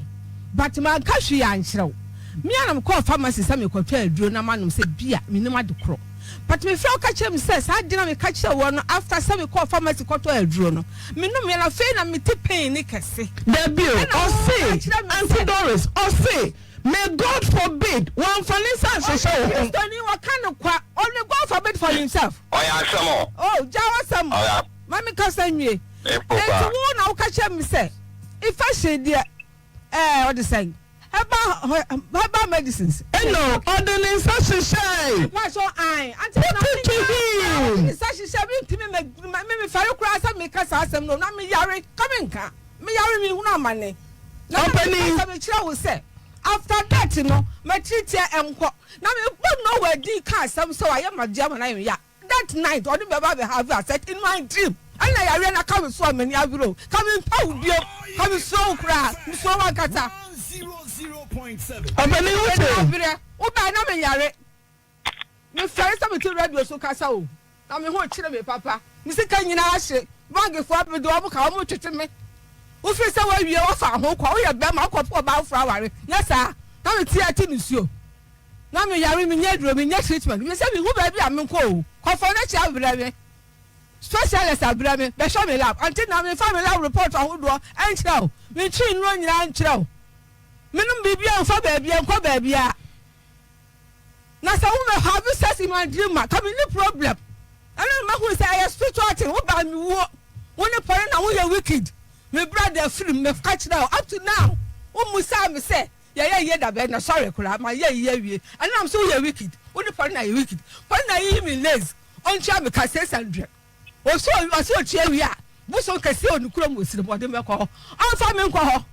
but manka hwee ankyerɛ wo me ara na me kɔɔ pharmacy sɛ me kɔtɔ aduro na manom sɛ bia menim ade korɔ but me frɛ wo ka kyerɛ me sɛ saa ade na me ka kyerɛ woɔ no after sɛ me kɔɔ pharmacy kɔtɔ aduro no me nom yɛ na afei na me ti pain ne kɛse. Dabi o, Ɛna wo ka ɔse, kyerɛ me Auntie sɛ. Doris, ɔse, May God forbid, wamfa ne nsa anhyehyɛ wo Ɔyɛ ho. Kristoni, ɔka no kwa. Only God forbid for himself. Ɔyɛ asɛm o. Oh, gya w'asɛm. Ɔyɛ Ma me kasa nwie. Mpo Enti paa. wo na woka kyerɛ me sɛ infection deɛ ɛɛ ɔde sɛn? Herbal herbal medicines. Ɛna ɔde ne nsa hyehyɛe. Mpatsɔ ae. Ante Put na it to me nya him. ne nsa hyehyɛ me ntumi me me mefɛre koraa sɛ meka saa asɛm no na meyare ka menka. Me yare me hunu amane. Na na me Ɔpanin. pɛ sɛ me kyerɛ wo sɛ after that no m'akyirikyia nkɔ. Na me bɔ Noah din ka asɛm sɛ wayɛ m'adeɛ ama no ayɛ me ya. That night ɔne me bɛba abɛ have a sex in my dream. Ɛna yareɛ no aka me so a m'ani abere o. Ka me mpɛ wo bio. Ka me suro wo koraa. Me suro wo ankasa. Ɔpanin wo M'ani te. abere. Wo bae na me yare. Mefɛre sɛ mete radio so kasa o, na me ho rekyere me papa. Me sika nyinaa ahye. Bankfoɔ mede wɔn ka, wɔretwetwe me. Wofiri sɛ woawie, woafa ho kɔ. Woyɛ bɛrima, wokɔpɛ ɔbaa foforɔ aware. Nyɛ saa. Na me ti ate nisuo. Na meyare, menyɛ aduro, menyɛ treatment. Mese menhu baabi a menkɔ o. Kɔfoɔ no akyi abrɛ me. Specialist abrɛ me, bɛhwɛ me lab. Ante na memfa me lab report ahodoɔ nkyerɛ wo. Mentwe nnuro nyinaa nkyerɛ wo. Menom biribiara mfa baabiara, nkɔ baabiara. Na sɛ wo bɛ have sex in my dream a ka me ni problem ɛna me ma hu sɛ ɛyɛ spiritual thing wo ba me wuo wo ne pɔre na wo yɛ wicked me bra da firi me ka kyerɛ wo up to now wo mu saa me sɛ yɛ yɛ yie da bɛn na sorry koraa ma yɛ yie awie ɛna nam so wo yɛ wicked wo ne pɔre na yɛ wicked pɔre na yiyi me lace ɔntua me ka 600. Ɔse ɔse ɔtua wie a, bosom kɛseɛ wɔ ne kurom wɔ Sirem, ɔde me bɛkɔ hɔ. Ɔmfa me nkɔ hɔ.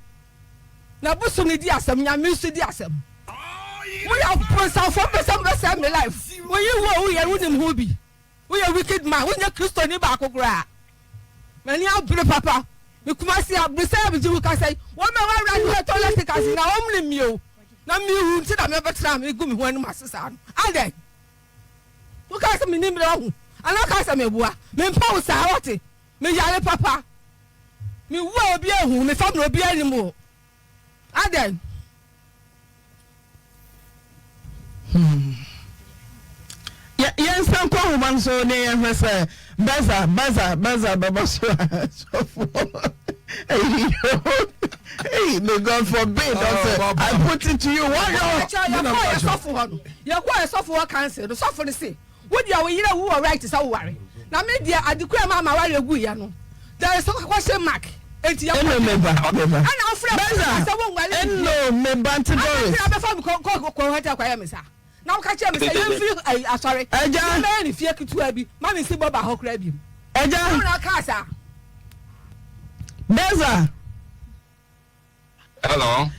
Na bosom no di asɛm, Nyame nso di asɛm. Moyɛ abonsamfoɔ, mopɛ sɛ mobɛsɛe me life. Woyi wo a woyɛ no wonim ho bi. Woyɛ wicked man, wonyɛ Kristoni baako koraa. M'ani abere papa. Me Kumasi abere sɛ megye wo kasa yi. Wɔn a wɔawura ne hɔ tɔ lɛtikasi na wɔn nim me o. Na mewu nti na mebɛtena megu me ho anim ase saa no. Adɛn? Wokaa sɛ menni mmerɛ wahu anaa wokaa sɛ meboa? Mempɛ wo saa wate? Meyare papa. Mewu a obiara nhu me family obiara nnim wo. Adɛn? Hmm. Yɛnsan kɔ ahoma no so ne yɛhwɛ sɛ baza baza baza bɛbɔ so a sɔfo. Hey, may God forbid. Oh, I put it to you. Why you? Yɛkɔ yɛ sɔfo hɔ no. Yɛkɔ yɛ sɔfo hɔ council no. Sɔfo no se. Wo deɛ wo yere awu wɔ right sɛ wo ware. Na me deɛ ade koro a ɛmaa m'awareɛ guiɛ no there is question mark enti yɛ Eno me ba, me ba. Ɛna wo frɛ me Benza, sɛ wo nware me bio. eno me ba nti Adɛn Doris. nti na wobɛfa me kɔ kɔ kɔ hotel kɔyɛ me saa? Na woka kyerɛ me sɛ yɛmfiri ayi asɔre Agya. na mɛyɛ ne fie ketewa bi ma me nsi bɔba hɔ koraa biom. Agya. Wo na wokaa saa. Benza. Hello.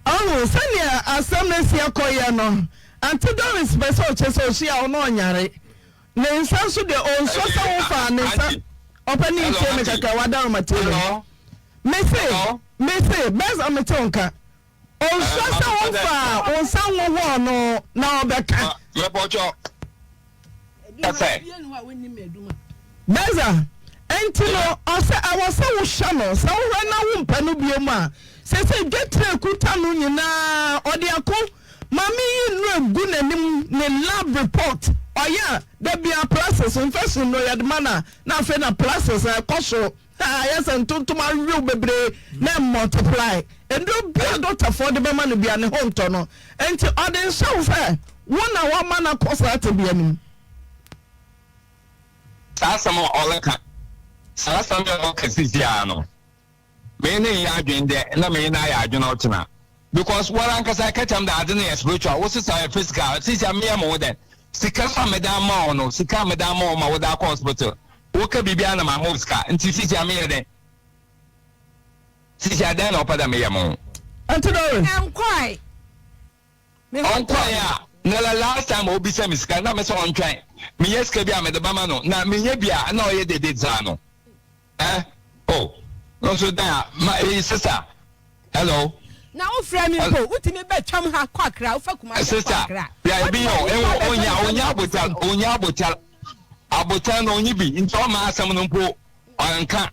Ɔho sɛnea asɛm no asi akɔ yɛ no, Aunty Doris pɛ sɛ ɔkyerɛ sɛ ɔhyia wo na ɔnyare. Ne nsa nso deɛ ɔnsua sɛ wofaa ne nsa. Ɔpɛ ne ntie me kakra, wadaroma tie me. Mese, mese, Bɛs mete wo nka. Ɔnsua sɛ wofaa wo nsa nwohɔɔ no na ɔbɛka. Mepɔtwɔ. Ɛsɛ. Beza, Enti no, ɔsɛ ɛwɔ sɛ wohwɛ no, sɛ wohwɛ na wompɛ no bio mu a, seesei dwetire a ɛkuta no nyinaa ɔde ako. Maame yi nnuro egu n'anim, ne lab report ɔyɛ a, da biara pluses, infection no yɛde ma no a, na afei na pluses ɛkɔ soro. Ayɛ sɛ ntontom awew bebree na ɛmultiply. Nnuro biara dɔktafoɔ de bɛma no biara ne ho ntɔ no. Enti ɔde nhyɛ wo sɛ wo na woama no akɔ saa tebea no mu. Saa asɛm a ɔreka, saa asɛm yi a ɔreka sisi ara no, me ne nyɛ adwene dɛ na me ne no ayɛ adwene ɔkyena. Because woara ankasa eka kyerɛ me dɛ adze no yɛ spiritual, wo so sɛ ɔyɛ physical, sisi a meyɛ mo ho dɛn? Sika so a mede ama wo no, sika a mede ama wo ma wode akɔ hospital, woka biribiara na maho sika, ntsi sisi a meyɛ dɛn? Sisi a dɛn na ɔpɛ dɛ meyɛ mo ho? Auntie Doris. Ɛnkɔe. Me ho tɔɔ Ɔnkɔe me. a, na the last time a obisa me sika na mese ɔntwɛn, menya sika bi a mede bɛma no, na menya bi a na ɔyɛ dede saa no. Eh oh no nso dan a ma eyi sister hello. Na wo frɛ me mpo wo tumi bɛ twam ha kɔ Accra wo fa Kumasi akɔ Sister Accra ya wo ebi de yɛ o w'ani ewo ba bɛ onya twa onya nsɛm abotar sɛn. onya abotar abotar no onyi bi nti ɔma asɛm no mpo ɔnka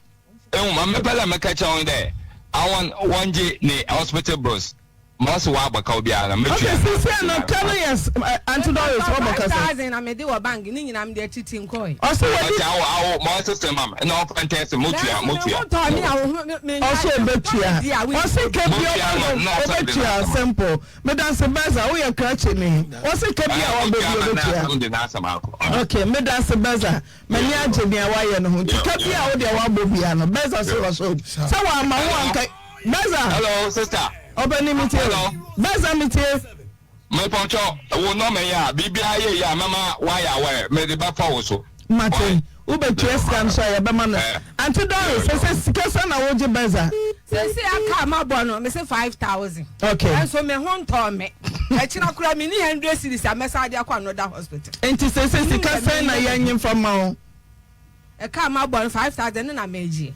ehu ma mepɛ dɛ meka kyerɛ wo dɛ awon wɔngye ne hospital bills. Ma ɔse w'abɔ ka obiara no Okay, metua sisi a na ka no yɛ eh, Auntie Doris Mepatɔ wɔbɔ kasa. 5000 na mede wɔ bank ne nyinaa mede atiti nkɔe. Ɔse wɔde. Ɔte awo awo ma ɔse sɛ mam na ɔfa ntɛn se motua Nanso me motua. ho tɔɔ me a wo ho me me Ɔse nyae obetua. di a wo Ɔse ka bi Motua ɔba ma no na ɔsɛm de obetua n'asɛm. simple. Medase Beza woyɛ krakye ni. Ɔse ka bi a wabɔ bi Motua ma na obetua. asɛm de n'asɛm akɔ. Okay, medase Beza. M'ani agye nea wayɛ no ho. Nti ka bi a wo deɛ wabɔ bia no Beza se ɔsɔ sɛ wamma wo anka Beza. Hello sister. Ɔbɛni mi tie. Hello. Beza mi tie. Mepɔtɔ wo nɔma yi a biribiara yɛ yie a mɛma woayɛ aware mede bɛfa wo so. Mate. Wobɛtua sika nso a yɛbɛma no. Auntie Doris, sɛ sɛ sika sɛ na wogye Beza? Seesei aka a mabɔ no mese 5000. Okay. Nanso me ho ntɔɔ me. Ɛkyena koraa menni 100 cedis a mɛsan de akɔ another hospital. Nti seesei sika sɛn na yɛnye mfa mma wo? Ɛka a mabɔ no 5000 no na megye.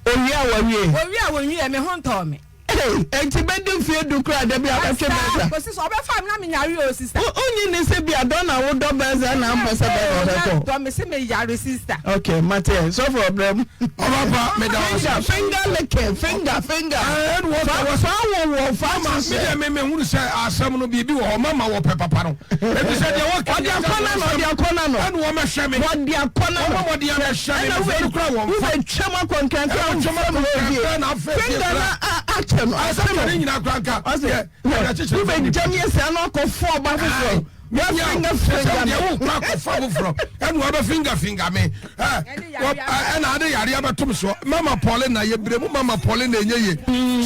Owie a wawie? Owie a wɔnwie, me ho ntɔɔ me. Ei, enti bɛdi mfeɛ du koraa da bi a wobɛtwe Pastor, Bɛza? kɔsi sɛ ɔbɛfa me na menyare o sister. Wo, wonnye nni sɛ bi a dɔ na wodɔ Bɛza na wompɛ sɛ Bɛza bɛkɔ? Dɔ me se meyare sister. Ok, mate ɛ. Sɔfo ɔbrɛ mu. Ɔba pa, meda wo Finger, ase. finger licking, finger, finger. Ɛɛ, ɛna wɔka Fa, wɔ- fa wowɔ, fa Mama, me hyehyɛ. deɛ me mehunu sɛ asɛm no biribi wɔ hɔ mama wɔpɛ papa no efisɛ deɛ wɔka Ɔde akɔ na no, ɔde akɔ na no. ɛna wɔmɛhwɛ me Wɔde akɔ na no. Wɔma wɔde abɛhyɛ me, Ɛna mefɛ no koraa wɔmfa. wobɛtwam akɔ nkrankra Ɛna wɔtwam akɔ mfam hɔ bio. nkrankra na afei Finger fie na koraa. akyɛ no, Asɛ ase ka ne no. nyinaa koraa nka Ɔse, yɛ yɛde akyekyere fam nipa. wobɛgyam yɛ saa na akɔfo ɔba foforɔ. Ae, Wɔ finger sɛ finger deɛ no. wokɔ akɔfa foforɔ ɛna wɔbɛ finger finger me ɛ, ɛna ade yareɛ bɛtom soɔ. Mama Paulina yɛbrɛ mu Mama Paulina ɛnyɛ ye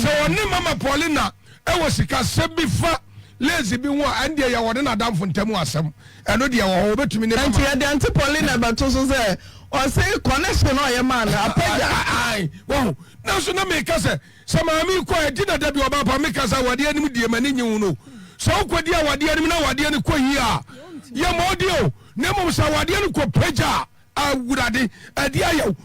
sɛ ɔne Mama Paulina ɛwɔ sikasɛm bi fa lazy bi ho a ɛndeɛ yɛ wɔne n'adamfo ntam asɛm ɛno deɛ wɔ hɔ wɔbɛtumi ne Nti mama yɛde Auntie Paulina bɛto so sɛ ɔse connection a ɔyɛ maa no apagya. Ae, wahu. Nanso na meka sɛ, sɛ maame yi kɔ a, ɛdi na da bi ɔba pa meka sɛ awadeɛ anim die m'ani nye ho no. Sɛ wokɔdi awadeɛ anim na awadeɛ no kɔ yie a, yɛ ma ɔdeɛ o. Na mmom sɛ awadeɛ no kɔ pagya a, Awurade, ɛde ayɛ wo.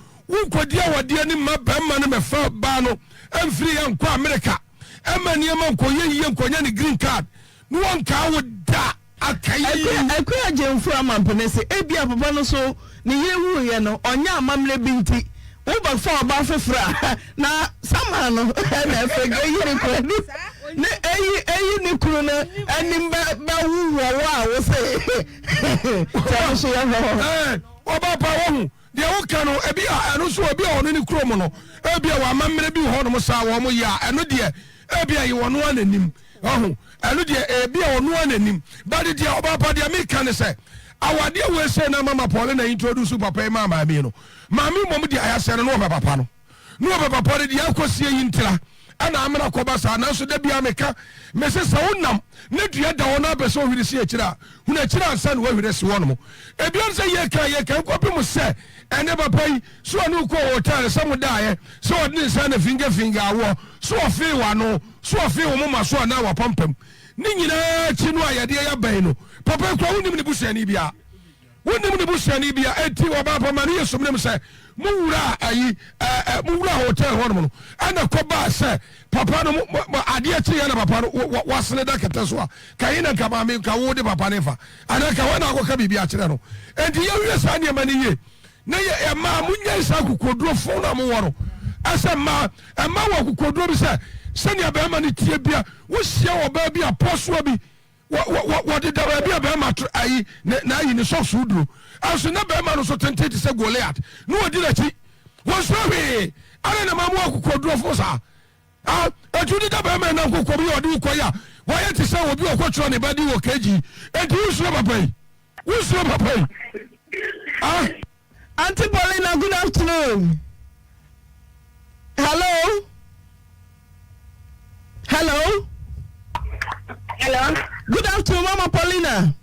Wonkɔdi awadeɛ anim ma barima no mɛfa baa no mfiri yɛ nkɔ Amerika, ɛma nneɛma nkɔyɛ yie nkɔnya ne green card, na wɔnkaa wo da. Akae. Akua Agyemfo Amampene se ebia papa no so ne yere wuiɛ no ɔnyɛ amammerɛ bi nti wobɛfa ɔbaa foforɔ a na saman no na ɛfɛ eyi ne kunu anim ne eyi eyi ne kunu no anim bɛ bɛwo wɔ wo a wo se sɛ ɛno so yɛhwɛ hɔ. Ɛɛ ɔbaa pa wahu deɛ woka no ebi a ɛno nso ebi a ɔno ne kurom no ebi a wɔn amammerɛ bi wɔ hɔnom saa wɔn yɛ a ɛno deɛ ebi a yɛ wɔn ara n'anim. Wahu? Ɛno deɛ, ebia ɔno ara na nim. But deɛ, ɔbaapa, deɛ meka ne sɛ, Awadeɛ wei sei na mama Paulina introduce papa yi maa maame yi no, maame yi mmom de ayasɛ no na ɔpɛ papa no. Na ɔpɛ papa no deɛ akɔsie yi ntira ɛna amena kɔba saa. Nanso da biara meka, mese sɛ wonam na dua da hɔ na apɛ sɛ ohwiri si akyire a, hunu akyire ansa na woahwiri asi hɔnom. Ebia ne sɛ yɛka yɛka nkɔpem sɛ ɛne papa yi, sɛ ɔne wo kɔɔ hotel, sɛ modaeɛ, sɛ ɔde ne nsa na finger finger woɔ, sɛ ɔfee w'ano, sɛ ɔfee wo moma so anaa w'apampam. Ne nyinaa akyi no a yɛde yɛ aba yi no, papa yi koraa wonnim ne busuani biara. Wonnim ne busuani biara. Enti ɔbaa pa ma ne yɛ sumina mu sɛ mo wura ayi ɛɛ ɛ mo wura hotel hɔnom no ɛna kɔbaa sɛ papa no mo mo adeɛ kye yɛ na papa no wasene da kɛtɛ so a ka yi na nka maame nka wo de papa ne fa anaa ka wɔn na akɔka biribi akyerɛ no. Enti yɛwie saa nneɛma no yie na yɛ mmaa mo nyɛ saa akokoduro fon na mo wɔ no ɛsɛ mmaa mmaa wɔ akokoduro bi sɛ sɛnea bɛrima no tie bia wohyia ɔbaa bi a pɔsoɔ bi wɔ wɔ wɔde da baabi a bɛrima to ayi ne n'ayi ne socks duro ɛnso na bɛrima no so tenten te sɛ Goliath na wɔdi n'akyi wɔnsuro hwee ɛna na maa mo akokoduro fo saa ah etu de da bɛrima nam kɔkɔ bi a ɔde wokɔ yi a wɔayɛ te sɛ obi ɔkɔtwerɛ ne ba di wɔ kg enti wosuro papa yi. Wosuro papa yi? Ah. Auntie Paulina, good afternoon. Hello. Hello. Hello. Good afternoon, Mama Paulina.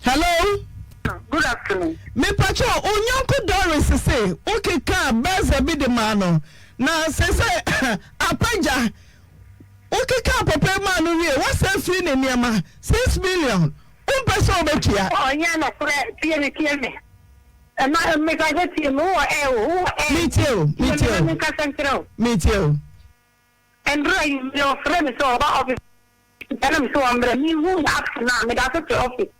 Hello. Good afternoon. Me pacho, onyɔnko Doris se wokeka bɛza bi de maa no na sɛ sɛ apagya Wokekaa papa yi maa no wiee, woasan firi ne nneɛma, 6 million, wompɛ sɛ wobɛtua. Oh ɛnyɛ nɔkorɛ tie me tie me ɛma meka sɛ tie me wowɔ air o wowɔ air Metie o, tie me metie na o, menkasa nkyerɛ wo. metie o. Ɛndura anwummerɛ ɔfrɛ me sɛ ɔba office ɛna me sɛ ɔmbrɛ menhuu no up to now meda so te office.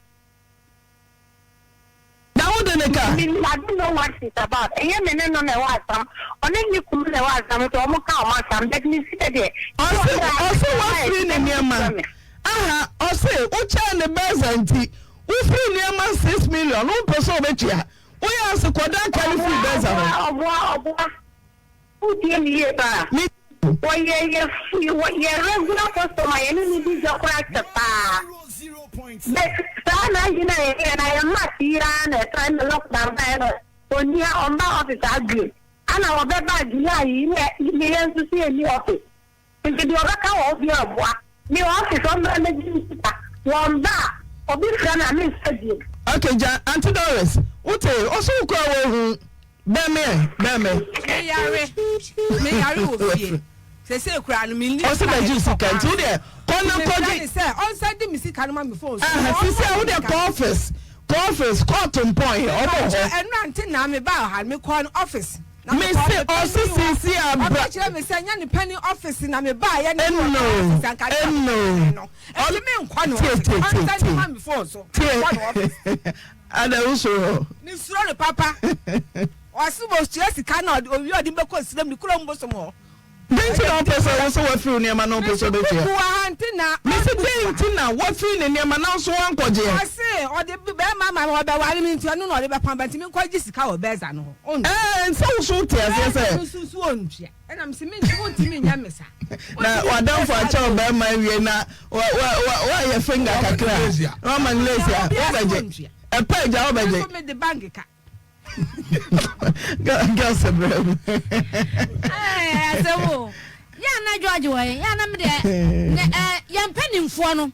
Na wo de ne ka. Me I don't know what it's about ɛnyɛ me ne no na ɛwɔ asam ɔne ne kunu na ɛwɔ asam nti ɔmo ka ɔmo asam but me si deɛ. Ɔse ɔse wafiri ne nneɛma aha ɔse wokyɛɛ ne bɛza nti wofiri nneɛma 6 million wompɛ sɛ wobɛtua woyɛ ase kɔda ka no firi bɛza hɔ. Ɔboa ɔboa ɔboa wotie me yie paa Me wɔyɛ yɛ yɛ regular customer yɛne ne di dwa koraa kyɛ paa but saa na ayi na yɛyɛ na yɛ match yi ara na ɛsan na lockdown baeɛ no ɔnni ha ɔmba office adwene ana ɔbɛba July yi na yɛn nso so yɛnni office nti deɛ ɔbɛka wɔ hɔ bi ɔboa me wɔ office ɔmmra mmɛgye me sika wɔn ba a obi frɛ me a memfa bio. Okay gya Auntie Doris wote ɔse wo koraa woahu bɛn me ɛ bɛn me. Me yare me yare wɔ fie sese koraa no me nni Ɔse sika bɛgye yɛde sika kɔ nti wo deɛ kɔ na Nti kɔgye. mesrɛ ne sɛ ɔnsan de me sika no ma me phone so. Ɛhɛ sisi a wo deɛ kɔ office kɔ office court mpɔn ɔmo wɔ hɔ. Ɛno ante na me baa ha me kɔɔ no office. Na Me mekɔɔ se me ɔse panin hɔ. sisi a bra. Ɔka kyerɛ me sɛ nyɛ ne panin office na me baa yɛ ne Eno office anka ne eno. no. Ɛnti me nkɔ no Tie office. tie tie Ɔnsan de tie. ma me phone so. Tie. Nkɔ no office. Ada wo suro hɔ. Me suro no papa. Ɔse ɔtua sika na ɔde owie ɔde bɛkɔ srem ne kurom bosom hɔ. Dɛn nti na wopɛ sɛ wo sɛ wafiri wo nneɛma na wopɛ sɛ wobɛtua? Mese kuku wɔ ha nti na Mese ɔmbu dɛn kwa. nti na wafiri ne nneɛma na wo nso woankɔgyeɛ? Ɔse ɔde bɛɛma ama me ɔbɛware me nti ɔno na ɔde bɛpam ba nti menkɔgye sika wɔ bɛɛza no hɔ. Ɔntua. Ɛɛ sɛ wo nso wote aseɛ Bɛɛza sɛ. no nso so ɔntua. Ɛna mese mente wontumi nyɛ me saa. Na Wontumi nyɛ w'adamfo saa akyɛ wo bio. bɛɛma awie na wa wa wa woayɛ finger Wama no kakra a Malaysia. na wama no lace a Obiara se wobɛgye. ɔntua. Ɛpɛ agya Me wobɛgye. nso mede bank ka. Girls brɛ mu. Ɛɛ asɛm o. Yɛ ana George wɔ he? Yɛ ana me deɛ nɛ ɛɛ yɛn mpanimfoɔ no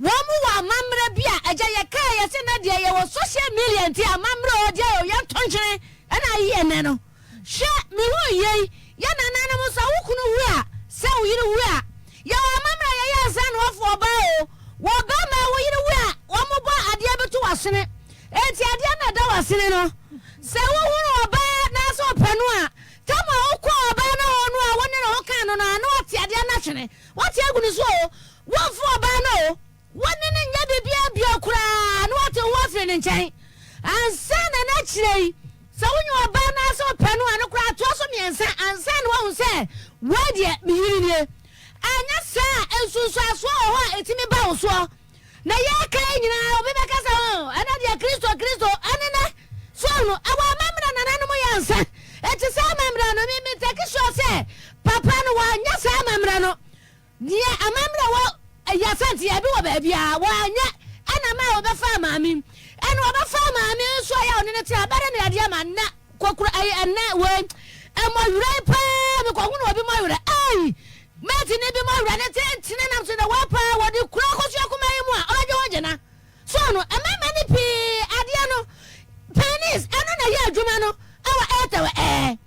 wɔn mu wɔ amammerɛ bi a agya yɛ kaa yɛ se nɛ deɛ yɛwɔ social media nti amammerɛ o deɛ o yɛntɔ nkyene ɛna ayi yɛn nɛ no. Hwɛ me hu yei yɛ nananom sɛ wo kunu wu a sɛ wo yere wu a yɛwɔ amammerɛ a yɛyɛ ansa na wɔafa ɔbaa o wɔ bɛrima wo yere wu a wɔn bɔ adeɛ bi to w'asene Enti adeɛ no a ɛda w'asene no, sɛ wohunu ɔbaa na sɛ ɔpɛ no a, tam a wokɔɔ ɔbaa no hɔ no a wo ne ne ho kaa no no a, na wate adeɛ no atwene. Wate agu ne so o, womfa ɔbaa no o, wo ne no nyɛ biribiara bio koraa na wate wo ho afiri ne nkyɛn. Ansa na n'akyire yi, sɛ wonya ɔbaa na sɛ ɔpɛ no a, no koraa toa so mmiɛnsa ansa na woahu sɛ wei deɛ me yere nie. Anyɛ saa a, nsunsuansoɔ wɔ hɔ a ɛtumi ba wo soɔ. Na yɛreka yi nyinaa, obi bɛka sɛ, Oh, ɛnɛ deɛ Kristo, Kristo, ɛne nɛ. So ahunu? Ɛwɔ amammerɛ nananom yɛ ansa. Enti saa amammerɛ no, me, me take sure sɛ papa no wanyɛ saa amammerɛ no. Deɛ amammerɛ wɔ Yasante, ebi wɔ baabiara, wanyɛ. ɔbɛfaa maame yi. Ɛna ɔbɛfaa maame yi nso a yɛ a ɔne no te a bɛde no yadeɛ ma nnɛ kokoro ɛyi ɛnnɛ wei mmɔwerɛ yi paa mekɔhunu obi mmɔwerɛ ei mate ne bi mmɔwerɛ ne tentene nam so na wei paa wɔde kura kɔsua kuma yi mu a ɔbɛgye ho gyina so no mmarima no pii adeɛ no penis ɛno na ɛyɛ adwuma no ɛwɔ ɛtɛwɛ ɛɛ.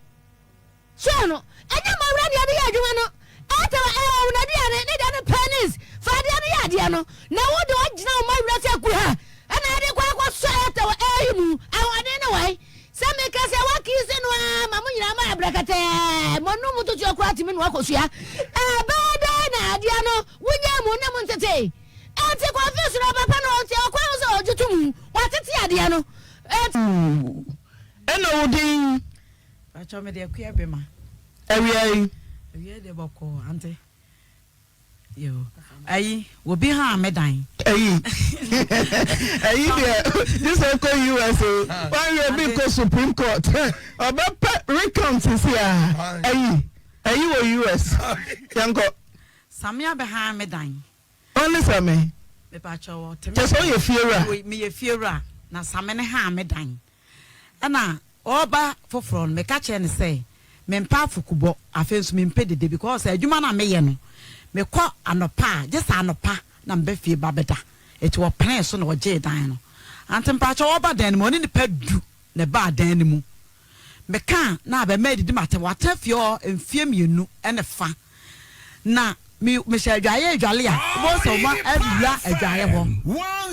So no, ɛnyɛ mmɔwerɛ na yɛde yɛ adwuma no. Ɛtɛw a ɛwɔ wo n'aduane ne deɛ no penis fa adeɛ no yɛ adeɛ no, na wo de wagyina wo mmɔwerɛ sɛ kuha ɛna ade kɔ akɔsɔ ɛtɛw ɛyi mu ahoɔden no wae sɛ meka sɛ wakiisi no ara ma mo nyinaa moayɛ brɛkɛtɛɛ mo anum totoɔ koraa tumi noa kosua ɛbɛyɛ dɛn na adeɛ no wonyaa mu ne mo ntetee ɛnti confuse no papa no ɔnte ɔkwan ho sɛ ɔgye to mu watete adeɛ no ɛnti. Ɛna wo din. Pakyɛw mede akua bema. Awia yi. Awia yi deɛ bɔkɔɔ ante. Yo ayi obi haa me dan. Ayi ayi deɛ gye sɛ kɔ US o wanhwɛ obi kɔ Supreme Court ɔbɛpɛ recount sisi a ayi ayi wɔ US yɛnkɔ. Samia bɛhaa me dan. Ɔne Same. Mepakyɛw ɔte me. Kyɛ sɛ ɔyɛ fiewura. Meyɛ fiewura na Same ne haa me dan. Ɛna ɔreba foforɔ no, meka kyerɛɛ no sɛ mempɛ afukubɔ, afei nso mempɛ dede because adwuma no a meyɛ no, mekɔ anɔpa a, gye sɛ anɔpa na meba fie ba bɛda. Enti ɔpenee so na ɔgyee dan no. Ante mpakyɛw ɔreba dan no mu, ɔne nnipa du na ɛbaa dan no mu. Meka a, na abarimaa yi didi m'atɛm. Watena fie hɔ mfeɛ mmienu ne fa. Na me mehyɛ adwaeɛ redwale a, wobɛhu sɛ wɔn awura adwaeɛ hɔ.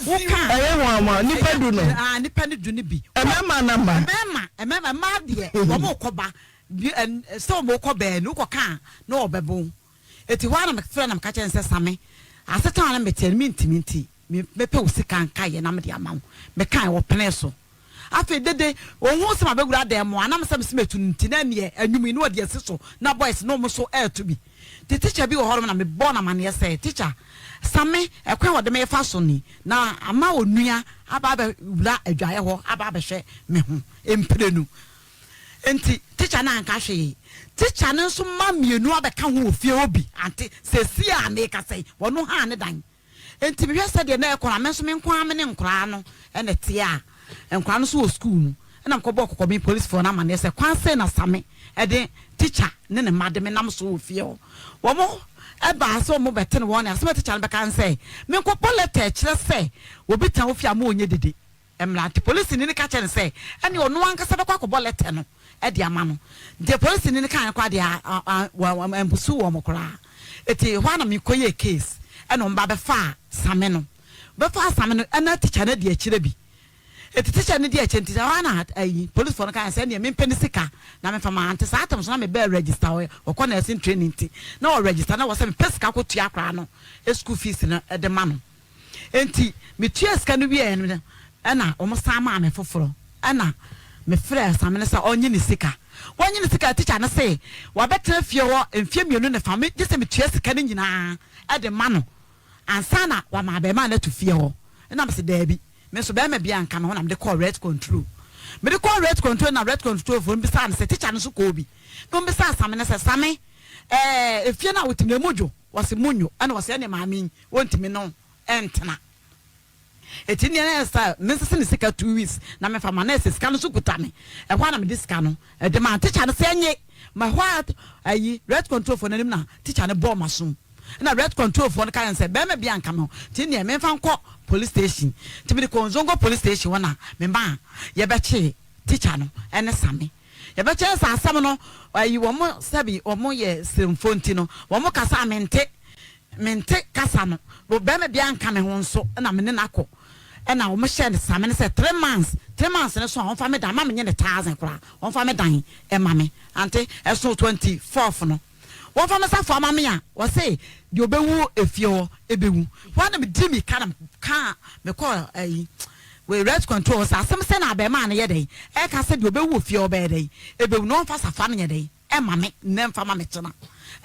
Woka a. Ɛyɛ nwanwa, nnipa du no. Ah, nnipa no du no bi. Mmarima anaa mmaa? Mmarima, mmarima, mmaa deɛ, wɔn rekɔ ba. Bi ɛ sɛ wɔn rekɔ baanu, wokɔka a, na wɔbɛbo wo. Eti hɔ ara na mefrɛ na meka kyerɛ no sɛ, Same, asetena a na meteɛ no, mentumi nti, me mɛpɛ wo sika nkaeɛ na mede ama wo. Mekaeɛ, wɔpenee so. Afei dede, ohuu sɛ mabɛwura dan mu a, na mesɛ mese matu no nti, na ɛneɛ anwum yi na ɔde asi so, na boys no wɔn nso reto bi. Nti teacher bi wɔ hɔnom na mebɔɔ no amaneɛ sɛ, Teacher, Same, ɛkwan a wɔde me refa so ni, na ama onua aba abɛwura adwaeɛ hɔ aba abɛhwɛ me ho mprenu. Nti teacher no anka hwee. Teacher no nso mma mmienu abɛka ho wɔ fie hɔ bi, ante seesei a merekasa yi, wɔn haa ne dan. Enti mehwɛ sɛdeɛ na ɛrekɔ no a, me nso me nko ara me ne nkwadaa no na ɛteɛ a, nkwadaa no nso wɔ sukuu mu. Ɛna mekɔbɔɔ Kɔkɔben polisifoɔ no amanneɛ sɛ kwan sei na Same de tikya ne ne mma de me nam so wɔ fie hɔ. Wɔn baa sɛ wɔbɛte no wɔn nne. Asɛm a tikya no bɛka ne sɛ, menkɔbɔ lɛtɛ ɛkyerɛ sɛ obi tena wo fie a ma ɔnyɛ dede. Mmra. Nti polisini no ka kyerɛɛ no sɛ ɛnneɛ ɔno ankasa bɛkɔ akɔbɔ lɛtɛ no de ama no. Deɛ polisini no kaeɛ no koraa deɛ, ampusu wɔn koraa. Nti ɛhɔ ara na mekɔyɛɛ case ɛna wɔn ba bɛfaa Same no. Bɛfaa Same no ɛna tikya no adi akyire bi. Nti tikya no di akyire nti ɛhɔ ara na ayi polisifoɔ no kaeɛ sɛ ɛnneɛ mempɛ ne sika na memfa ma. Nti saa tam so na mebɛɛ register ɔkɔ nursing training nti na ɔregister na ɛwɔ sɛ mepɛ sika kɔtua akwadaa no school fees no de ma no. Enti metuaa sika no wieeɛ no, ɛnna wɔsan maa me foforɔ. Ɛnna mefrɛɛ Samene sɛ ɔnnye ne sika. Wannye ne sika a, tikya no se wabɛtena fie hɔ mfeɛ mmienu ne fa, gye sɛ metua sika no nyinaa de ma no ansa na wama abarimaa no atu fie hɔ. Ɛnna mese daabi, me nso barima biara nka me ho na mede kɔɔ rent control. Mede kɔɔ rent control na rent control foɔ no bisaa no sɛ tikya no nso kɔɔ bi. Na wɔbisaa Samene sɛ, Same, ɛɛ efie no a wote mu no, emu dwo? Wɔse monyo. Ɛnna wɔse ɛnneɛ maame yi Ontumi ne wo ntena. Eti nea na ɛsɛ sɛ mensese ne sika 2 weeks na memfa ma no, na ɛsɛ sika no nso kuta me. Ɛhɔ ara na mede sika no de maa tikya no sɛ ɛnye. Ma ɛhɔ ara ayi rent control foɔ no anim na tikya no bɔɔ m'asom. Ɛna rent control foɔ no ka yɛn sɛ bɛrima bi anka me ho nti nea memfa nkɔ police station. Nti mede kɔɔ Nzongo police station hɔ na memaa yɛbɛkyee tikya no ne Same. Yɛbɛkyerɛ sɛ asɛm no ayi wɔn sɛbi wɔn yɛ sremfoɔ nti no wɔn kasa a mente. Mente kasa no, barima biara nka me ho nso na me ne no akɔ ɛna wɔn hyɛɛ no same no sɛ 3 months, 3 months no so a wɔnfa me dan mma menye ne 1,000 koraa wɔnfa me dan ɛma me ante ɛso 24th no wɔnfa me safoa ma me a wɔse deɛ ɔbɛwu efie hɔ ɛbɛwu hɔ na medi mika na kaa mekɔ ɛyi wei rent control sɛ asɛm sɛ na abɛɛmaa no yɛ dɛn ɛka sɛ deɛ ɔbɛwu efie hɔ bɛyɛ dɛn ɛbɛwu na wɔnfa safoa no nyɛ dɛn Ɛma me nnɛ mfa ma me kyena.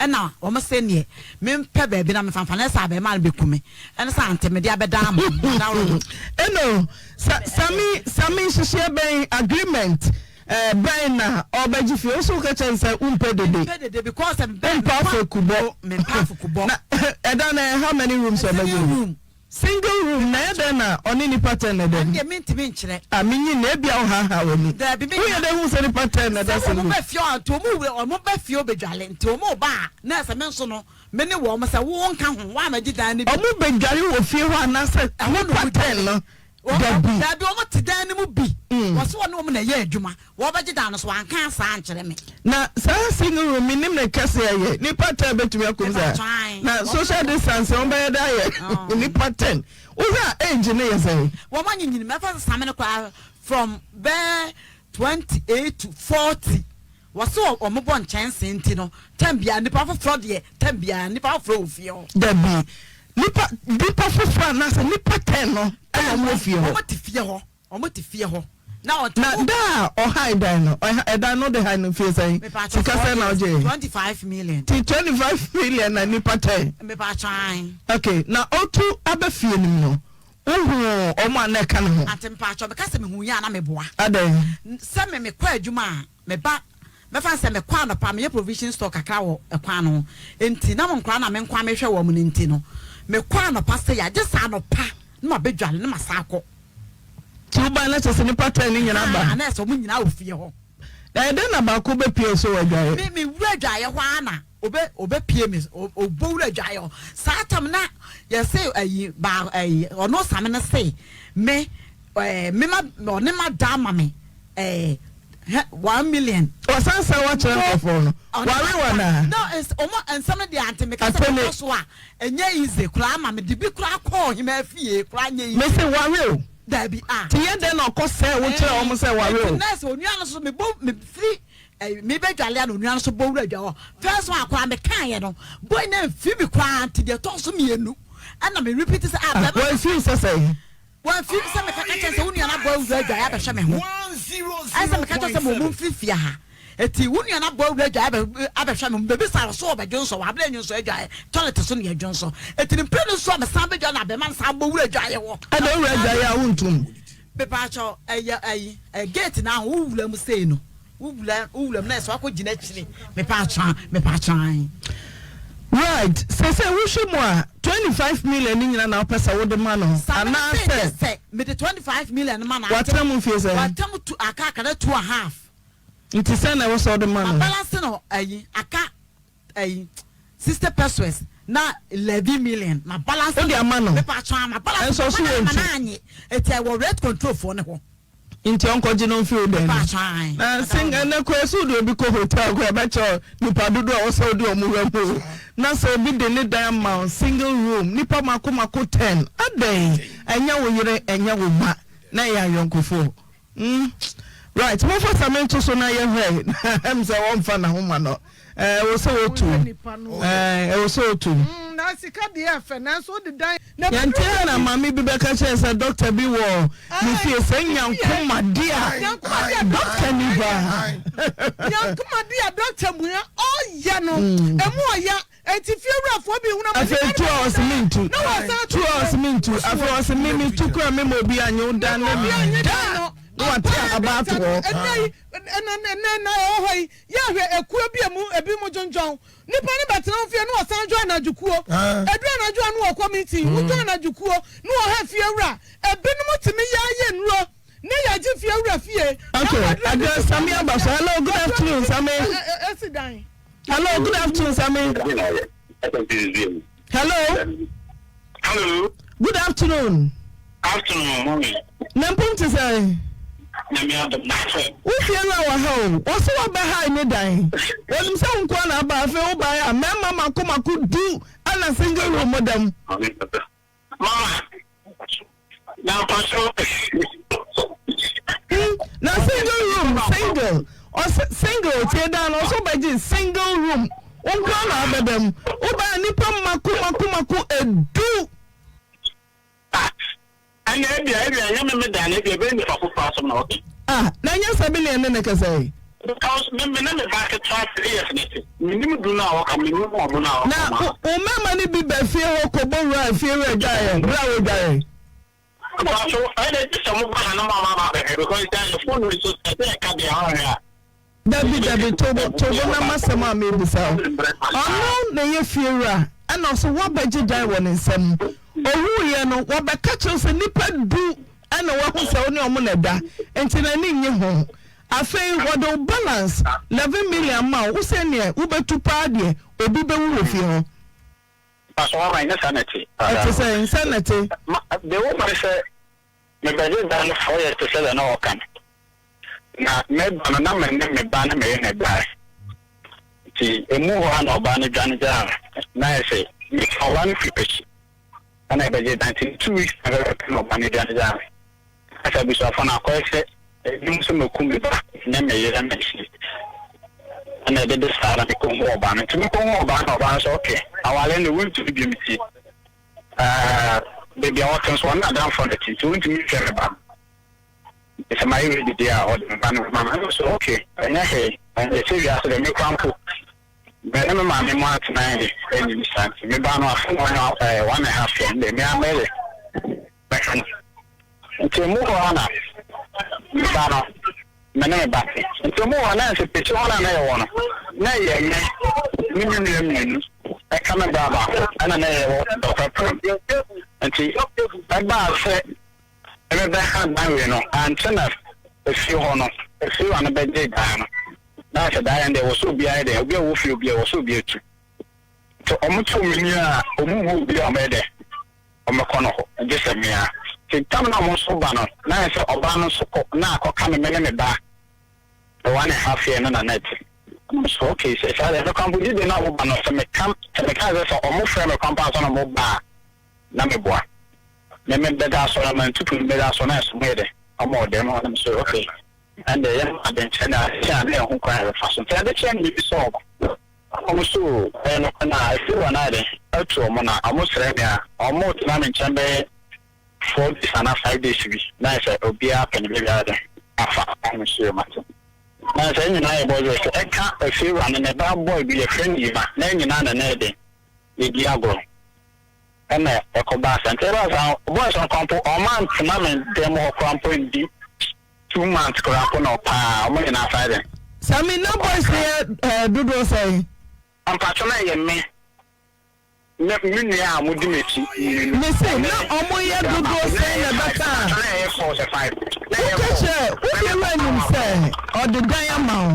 Ɛna wɔn se neɛ me mpɛ baabi na me fa nfa na ɛsɛ abɛɛmaa no bɛku me ɛne sɛ ante mede abɛda ama mo adaworo no. Eno sa sami sami nhyehyɛɛ bɛn agreement eh, bɛn na ɔbɛgye fie wo so woka kyerɛ no sɛ wompɛ dede Mempɛ dede because sɛ mebɛn wompɛ mekɔ afekubɔ mempɛ afekubɔ. Na ɛda no ɛyɛ how many rooms Single ɔbɛgye room. Single room. room na ɛyɛ dɛn na ɔne nipa ten na ɛda mu? Ɛno deɛ mentumi nkyerɛ. Ah menyin na ebia wohaahaa w'ani. Daabi me Woyɛ dɛn hu sɛ nipa ten na ɛda Sɛ single wɔn room? ba fie a nti wɔn wura wɔn ba fie ɔbɛdwale nti wɔn ba a na ɛsɛ me nso no me ne wɔn sɛ wo nka ho woammɛgye dan no bi. Wɔn bɛdware wɔ fie hɔ anaasɛ Ɛhɔ na nipa wɔn ten dwale. no Wɔn Dabi. Dabi wɔn te dan no mu bi. Wɔse wɔne wɔn na ɛyɛ adwuma. Wɔbɛgye dan no so wɔanka saa ankyerɛ me. Na saa single room menim ne kɛse ɛyɛ nipa ten bɛtumi akɔ mu saa Mepakyɛ ae. na Wɔn social distance wɔn bɛyɛ dɛ ayɛ nipa ten wohwɛ a age no yɛ sɛn? Wɔn anyinyini mɛfa sɛ same no koraa from bɛɛ 28 to 40 wɔse wɔn bɔ nkyɛnsee nti no tɛm biara nipa foforɔ deɛ tɛm biara nipa foforɔ wɔ fie hɔ. Dabi nipa nipa foforɔ anaasɛ nipa ten no ɛna wɔn wɔ fie hɔ. Wɔn te fie hɔ wɔn te fie hɔ na ɔte. Na da a ɔhae dan no ɔha ɛdan no de hae no fie sɛn sika sɛn na ɔgye. 25 million. Ti 25 million na nipa ten. Mepatwa ae. Okay na otu aba fie no mu no wohuu wɔn a na ɛka ne ho. Ante mpaatwɔ meka sɛ mehu yɛ a na meboa. Adɛn. Sɛ me mekɔ adwuma a Me ba, mɛfa no sɛ mekɔ anɔpa, meyɛ provision store kakra wɔ kwan no ho nti, na mo nkwadaa no a me nko ara mehwɛ wɔn no nti no, mekɔ anɔpa sei a, gye sɛ anɔpa na mabɛdware na masan akɔ. Nti wobae na kyerɛ sɛ nnipa ten no nyinaa ba? Haa, na ɛsɛ wɔn nyinaa wɔ fie hɔ. Na ɛyɛ dɛn na baako bɛpue so wɔ adwaeɛ? Me, mewura adwaeɛ hɔ ara na obe, obɛpue me, ɔbɔ wura adwaeɛ hɔ. Saa tam na yɛse ayi, baa, ayi, ɔno Same no se me, ɛɛ, me ma, ɔne ma da ama me. Eh, hɛ, 1 million. Ɔsan sa wa kyerɛ nkurɔfoɔ no. Ware wo anaa? No, ns, ɔmo nsɛm no deɛ ante meka sɛ Atene. mekɔ so a, ɛnyɛ easy koraa ama me de bi koraa kɔɔ ɔhemaa fie koraa nyɛ easy. Mese ware o. Daabi, ah. Nti yɛ dɛn na ɔkɔ sɛɛ wo kyerɛ wɔn sɛ ware o? Nti nurse onua no so mebɔ mefiri eh, mebɛdwale a na onua no so bɔ wura dwa hɔ. First one koraa mekaeɛ no, boy no amfiri me koraa nti deɛ ɛtɔ so mmienu ɛna me repeat sɛ ah, Ah, bɛrima wamfiri wo sɛ sɛn? Wamfi sɛ mekaka kyerɛ sɛ wo nua no abɔ awura adwae abɛhwɛ me ho. Ɛyɛ sɛ meka kyerɛ sɛ mo mo mfiri fie ha. Eti wo nua no abɔ awura adwae abɛhwɛ me ho. Mebisa no so ɔbɛdwonsɔ wɔ abere nwonsɔ adwae toilet so na yɛdwonsɔ. Eti ne mpire no so a mesan bɛdwa na abɛma no san bɔ wura adwae hɔ. Ɛna owura adwae a wontum. Mepaakyɛw ɛyɛ ɛyi gate no aho wo wura mu sei no. Wo wura wo wura mu na ɛsɛ wakɔ gyina akyire mepaakyɛw mepaakyɛw ae. Right sese wohwɛ mu a 25 million no nyina na wopɛ sɛ wode ma no Samina anaa se gye sɛ. sɛ mede 25 million no ma no a Watena mu mfie sɛn? Watena mu two aka aka na two and half. Nti sɛn na ɛwɔ sɛ wode ma no? Ma balance no ayi aka ayi 60 pesos na 11 million ma balance Wode ama no? Mepaakyɛw a ma balance Ɛnso ɔso ma wɔ na ntu. anye eti ɛwɔ rate control foɔ no hɔ. Nti ɔnkɔgye no mfiri wo dan mu. Na sing ɛnɛ koraa sɛ wode obi kɔ hotel koraa ɛbɛkyɛ nipa dodoɔ a ɛwɔ sɛ wode wɔn wura mu o. Na sɛ obi de ne dan ama wo single room nipa mako mako ten adɛn ɛnyɛ wo yere ɛnyɛ wo mma na ɛyɛ ayɔnkofoɔ mm right momfa same nto so na yɛhwɛ na ɛm sɛ wɔmfa n'ahoma no ɛwɔ sɛ wɔtu ɛwɔ sɛ wɔtu. Mm, na sika deɛ ɛfɛ nanso wode dan. Yɛnte ha na maame bi bɛka kyerɛ sɛ dɔkta bi wɔ ne fie sɛ nyankoma de a dɔkta ni hɔ a. Nyankoma de a dɔkta mua ɔyɛ no emu ɔya eti fie wurafoɔ bi hunu Afei tu a ɔse me ntu tu a ɔse me ntu afei ɔse me me tu kura me ma obi anye wo dan ne da na wate ahaba ato hɔ. Ɛnɛ yi ɛnɛ ɛnɛ na ɛwɔ hɔ yi yɛhwɛ ekuo bi emu ebi mu dwondwɔn. Nipa no bɛtena wo fie na ɔsan dwo anadwo kuo. Ɛduru anadwo a na ɔkɔ meeting. Wodwo anadwo kuo na ɔha fie wura. Ebinom tumi yɛ ayɛ nnuro na yɛgye fie wura fie. Okay, Adwoa Sami aba so. Hello, good afternoon, Sami. Esi dan. Hello, good afternoon, Sami. Hello. Hello. Good afternoon. Afternoon, mommy. Na mpom te sɛ. Nyame adom na afɛ. Wo fie wura wɔ ha o. Wɔse waba ha ne dan. Wɔnim sɛ wo nkoa na aba afei wo baeɛ a mmarima mako mako du ɛna single room mo dam. Mama, na mpacho. Hmm, na single room single ɔsɛ single tie dan no ɔsɛ ɔbɛgye single room wo nkoa na abɛda mu wobaa nipa mako mako mako edu. Ah, ɛnna ebia ebia ɛnyɛ me me dan no ebia ɛbɛyɛ nipa foforɔ asɛm na ɔka. Ah, na ɛnyɛ sɛ bi ne ɛne ne kasa yi. Because me me ne me ba ketewa 3 years na ɛte. Menim du no a ɔka, menim ɔbo no a ɔka Na ma. wo mmarima no bi ba fie hɔ kɔbɔ wura fie wura dwaeɛ berɛ a wodwaeɛ. Mpacho, ɛnna gye sɛ mo ba ha na mo ama aba abɛhwɛ because sɛ phone no so sɛ sɛ ɛka deɛ ɔnhwɛ a. Dabi dabi tobo tobo na masɛm a mebisa wo. Ɔno na ɛyɛ fie wura ɛna ɔso woabɛgye dan wɔ ne nsam. Owuiɛ no, wɔbɛka kyerɛ wo sɛ nnipa du na wahu sɛ wo ne wɔn na ɛda, nti n'ani nnye ho. Afei wɔde wo balance 11 million ma wo, wo sɛ neɛ wobɛtu paa deɛ obi bɛwu wɔ fie hɔ. Pastor Mama, ɛnyɛ saa na ɛte. Ɛte sɛn? Sɛn na ɛte? Ma, deɛ ɛwɔ mu ne sɛ, mebɛgye dan no foyɛ te sɛ deɛ na wɔka no. Na meba no, na me ne me ba ne me yere na ɛbaeɛ. Nti emu hɔ ara na ɔbaa no dwane gyaa me. Na ayɛ sɛ metwa ɔbaa no firi m'akyi ɛna ɛbɛgye dan. Nti two weeks na ɛbɛpɛ na ɔbaa no dwane gyaa me. Na sɛ abusuafoɔ no akɔyɛ sɛ ebinom sɛ maku me ba ne me yere na ɛsi. Ɛna ɛdede saa na mekɔhu ɔbaa no. Nti mekɔhu ɔbaa no na ɔbaa no sɛ okay, aware no wontumi biom nti ɛɛ baabi a ɔte nso ɔne n'adamfoɔ na ɛte nti wontumi nhwɛ me ba no. Nti sɛ mayɛ ready deɛ a ɔde me ba no bɛma me. Ɛna ɔse okay ɛnyɛ hwee, ɛnde sɛ wiase deɛ me koraa mpo me ne me maame mu antena anyini saa nti me ba no afe ne one ɛɛ one and half year no deɛ me ara mɛyɛ mɛhwɛ no. Nti emu hɔ ara na me ba no me ne me ba te. Nti emu hɔ na ɛsɛ pekyi hɔ no a na yɛwɔ no na ɛyɛ me ne me nua mmienu ɛka me bra baako ɛna na yɛwɔ dɔkɔpem. Nti ɛbaa sɛ Ɛbɛbɛha dan wei no, ankyɛ na efie hɔ no, efiewura no bɛgye dan no. Na sɛ dan no deɛ, ɛwɔ sɛ obiara yɛ dɛ, obi a ɔwɔ fie obiara, ɛwɔ sɛ obiara tu. Nti wɔto me ni a, wɔnhu obi a wɔbɛyɛ dɛ, wɔbɛkɔ no hɔ, gye sɛ me ara. Nti tam no a wɔn nso ba no, na ayɛ sɛ ɔbaa no nso kɔ, na akɔka me, me ne me ba, the one and half year no na na ɛte. Ɛna me so, okay, sɛ saa deɛ, me koraa mpo, dede no a wɔba no, sɛ meka, sɛ meka sɛ sɛ wɔfrɛ me koraa mpo ansa na wɔba a, na meboa. Me me bɛda asɔre ama ntutu me bɛda asɔre na ɛso mo yɛ dɛ ɔmo wɔ dɛm hɔ na me so okay ɛnde yɛ ma adenkyerɛ na ade a na ɛho kwan a yɛbɛfa so nti ade kyerɛ no bibi sɛ ɔmo ɔmo so ɛyɛ no na efiri wɔ na ayɛ dɛ atu ɔmo na ɔmo srɛ me a ɔmo tena me nkyɛn bɛyɛ 4 days ana 5 days bi na ayɛ sɛ obiara pɛ ne baabi ayɛ dɛ afa ɔmo so yɛ mate na sɛ nyinaa yɛ bɔdwe sɛ ɛka efiri wɔ no ne ba bɔɔ bi yɛfrɛ no yima na nyinaa na na yɛ dɛ yɛdi agorɔ. Ɛna ɛkɔbaa saa. Nti ɛbaa saa no, boys no koraa mpo, wɔn antena me dan mu hɔ koraa mpo ndi 2 months koraa mpo na ɔpaa wɔn nyinaa san dɛn. Sammy, na boys no yɛ eh, dodoɔ sɛn? Mpakyɛ na ɛyɛ me ne me nua a wɔdi m'akyi mmienu. Me se, na wɔn yɛ dodoɔ sɛn na ɛbɛkaa? Mpakyɛ na ɛyɛ four sɛ five. Na ɛyɛ Woka four. kyerɛ wo Na me fiewura nim sɛ ɔde dan ama wo,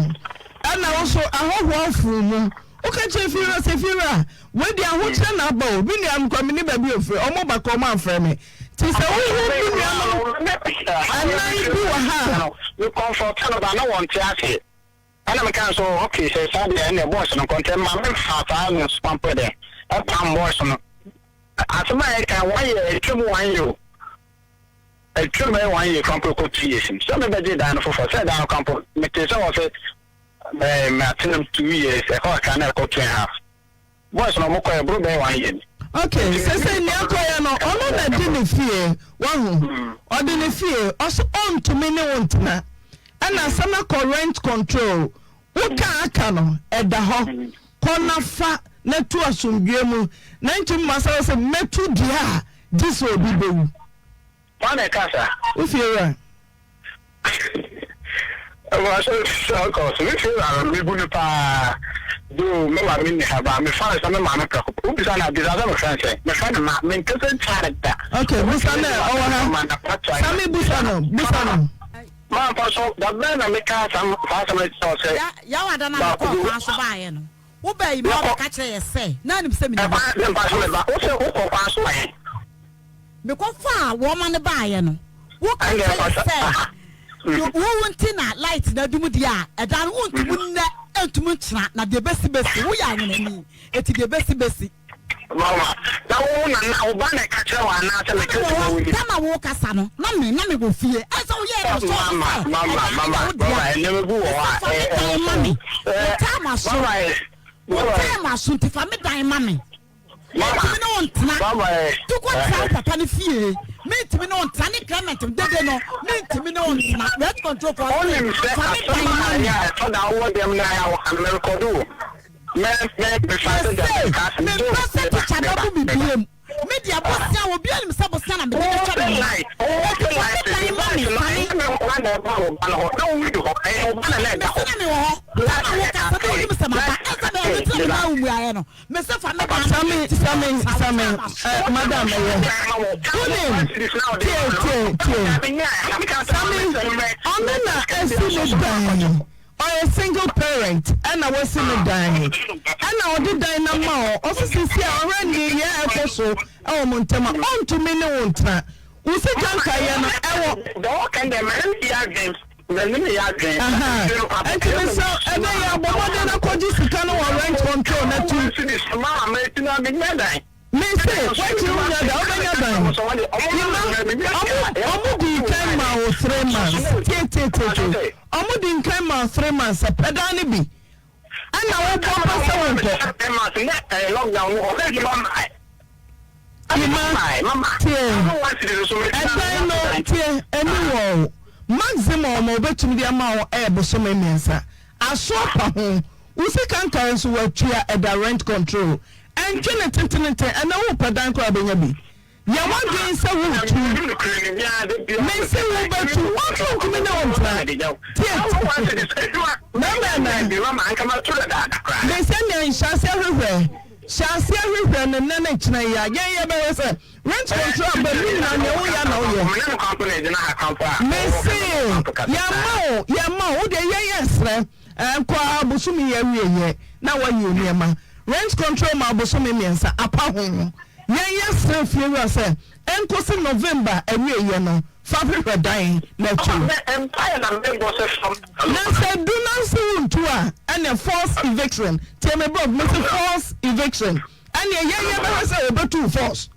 ɛna wo nso ahɔhoɔ aforo mu. Woka kyerɛ fiewura sɛ, Fiewura, wei deɛ ahokyerɛ na aba o, me nuanom koraa menni baabi a wɔfiri, wɔba koraa wɔamfrɛ me. Nti sɛ wohu me nuanom ɛnan bi wɔ ha a. Me comforte no but na wɔnte aseɛ. Ɛna mekaa sɛ oh okay sɛ saa deɛ ɛnneɛ boys no nkɔ. Nti ɛma mefaa saa no soma mpo dɛ ɛpam boys no. Asɛm a yɛka one year atwam one year o. Atwam bɛyɛ one year koraa mpo ɛkɔ 2 years ni. Sɛ mebɛgye dan no foforɔ sɛ dan no koraa mpo metee sɛ wɔse Bɛɛ matena mu 2 years, ɛkɔ kakra na ɛkɔ two and half. Boys no ɔmo kɔɛ boro bɛyɛ one year ni. Ok sese nea akɔyɛ no ɔno na di ne fie wahu ɔde ne fie ɔso ɔntumi ne wo ntena ɛna asɛm akɔ rent control wo ka aka no ɛda hɔ kɔ na fa na tu asomdwie mu na ntumi ma sɛ wosɛ mɛtu deɛ a gye sɛ obi bɛwu. Hwan na ɛkaa saa? Wo fie wura. Ɛwɔ sɛ ɔkɔ so. Me fie wura no, mebu no paa. Though me maame nni ha, but mefa no sɛ me maame prɛko pɛ. Wobisa no a, bisa sɛ mefrɛ no sɛn. Mefrɛ no ma. Menkasa ntia no da. Okay, busa no ɛ, ɔwɔ ha. Sami busa no, busa no. Mamfa so, da bɛn na mekaa saa asɛm no kyerɛɛ wo sɛ. Yaw ada no a baako mekɔɔ bi kwan so baeɛ no, wo baa yi ma wobɛka kyerɛɛ yɛ sɛ, na anim sɛ menim. Ɛkwan, mempa so meba. Wo sɛ wokɔ kwan so wɔ he? Mekɔfaa wɔma no baeɛ no, woka kyerɛɛ yɛ sɛ wo nti na light no adum deɛ a, ɛda no wontumi nnɛ, ɛntumi nkyena, na deɛ ɛbɛsi bɛsi. Woyɛ anwenani, enti deɛ ɛbɛsi bɛsi. Mama, na wo na na wo ba na ɛka kyerɛ wo anaasɛ Na meka mewɔ kyerɛ hɔ, wo ni? tam a worekasa no, na me, na mewɔ fie. Ɛne sɛ woyɛɛ no sɔɔ so Mama, sɛ mama, ɛdan no mama, yɛ wo dea. mama, nneɛma bi wɔ hɔ Mese a, fa me ɛ, dan ɛwɔ ma so. me. Wo Ɛ, time aso. mama ɛ, Wo mama ɛ. time aso nti fa me dan ma me. Mentumi ne wo ntena. Tu kɔtena wo papa no fie. Mentumi ne wo ntena. Ne Clement dede no, mentumi ne wo ntena. Rent control fɔ se, fa me dan ma me. Mese, mempɛ sɛ tikya bɛbo me biom. Me deɛ bosea, obiara nim sɛ bosea na mede bɛtwa me ho. Enti fa me dan ma me, Sane. Mese na mewɔ hɔ. Tama wokasa na wonim sɛ maba. Ɛnsɛ bɛyɛ no nti na. Nti na mema wo mmuaeɛ no. Mese fa me dan no. Sami, Sami, Sami, eh, madam ɛyɛ. Wonim, tie, tie, tie. Sami, ɔno na asi ne dan no. Ɔyɛ single parent ɛna wasi ne dan. Ɛna ɔde dan no ama wo. Ɔse sisi a ɔhwɛ nneyɛɛ a ɛkɔ so ɛwɔ mo ntam a, ɔntumi ne wo ntena. Wo sika nkaeɛ no ɛwɔ. Ahaa, enti mesrɛ wo, ɛnɛ yi a bɔ mmɔden na kɔgye sika no wɔ rent control na tu. Mese, woakyiri wo nya dan, wobɛnya dan. Ima, ɔmo, ɔmo dii kan maa wo three months. Tie, tie, tie, tie. Ɔmo dii nkan maa wo three months sɛ pɛ dan no bi. Ɛna wo bɔ mpa sɛ wo nkɔ. Ima, tie, ɛdan no, tie, ɛni wɔ o. Maximum a wɔbɛtumi de ama wo ɛyɛ bosome mmiɛnsa. Aso apa ho, wo sika nkaeɛ nso woatua, ɛda rent control. Ɛntwe no tentenenten, ɛnɛ wopɛ dan koraa wobɛnya bi. Yɛ w'adwene sɛ woretu. Mese wobɛtu. Ɔnso ntumi ne wo ntena. Tie. Mɛmɛ na. Mese nea nhyɛ aseɛ hwehwɛ. Hyɛ aseɛ hwehwɛ no nnɛ ne kyena yi a. Yɛn yɛbɛhwɛ sɛ rent control aba mu nyinaa nea woyɛ na woyɛ. Mese yɛmma wo yɛmma wo. Wo deɛ yɛn yɛsrɛ. Ɛnkɔ ara bosome yi awieɛ na wayi wo nneɛma. Rent control ma bosome mmiɛnsa apa ho. Yɛn yɛ srɛ fiewura sɛ ɛnkɔsi November awieɛ no fa hwehwɛ dan na tu. Na sɛ du na nso wontu a ɛneɛ force eviction. Tie me brɔf mese force eviction ɛneɛ yɛn yɛbɛhwɛ sɛ wɔbɛtu wo force.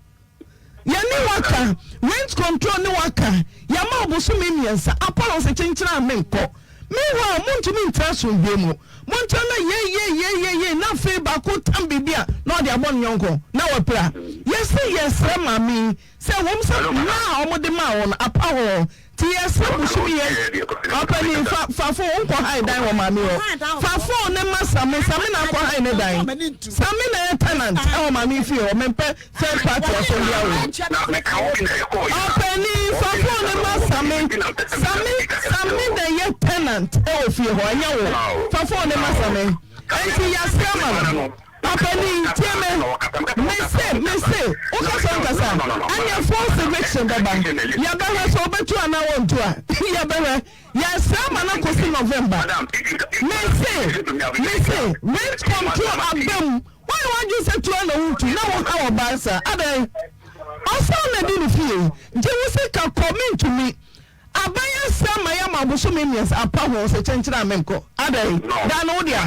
Yɛne wo aka, rent control ne wo aka, yɛama wo bosome mmiɛnsa, apa wo sɛ kyenkyene a menkɔ. Meanwhile, montumi ntra asomdwoeɛ mu. Montra na yei yei yei yei yei na afei baako tam biribi a na ɔde abɔ ne yɔnko na wapira. Yɛse yɛsrɛ maame yi sɛ ɛwom sɛ mma a wɔde maa wo no apa hɔ Nti yɛsrɛ bosome yɛ ɔpanin fa fa phone wo nkɔ hae dan wɔ maame hɔ fa phone ne ma same same na akɔ hae ne dan same na yɛ tenant ɛwɔ maame fie hɔ mempɛ third party asɛm bi awo ɔpanin fa phone ne ma same same same na yɛ tenant ɛwɔ fie hɔ ɛnyɛ wo fa phone ne ma same nti yɛasrɛ ma no. Ɔpanin, tie me. Mese, mese, wokasa nkasa, ɛneɛ false eviction bɛba. Yɛbɛhwɛ sɛ wobɛtu anaa wontu a. Yɛbɛhwɛ. Yɛsrɛ ma no akɔsi November. Mese, mese, rent control aba mu. Woayɛ w'adwene sɛ tu ara na woretu, na wohaw ɔbaa saa. Adɛn? Ɔsɛ wo na di ne fie. Gye wo sika kɔ, mentumi. Aban asɛm ma yɛama bosome mmiɛnsa apa ho sɛ kyɛnkyerɛ a menkɔ. Adɛn? Dan no wo dea.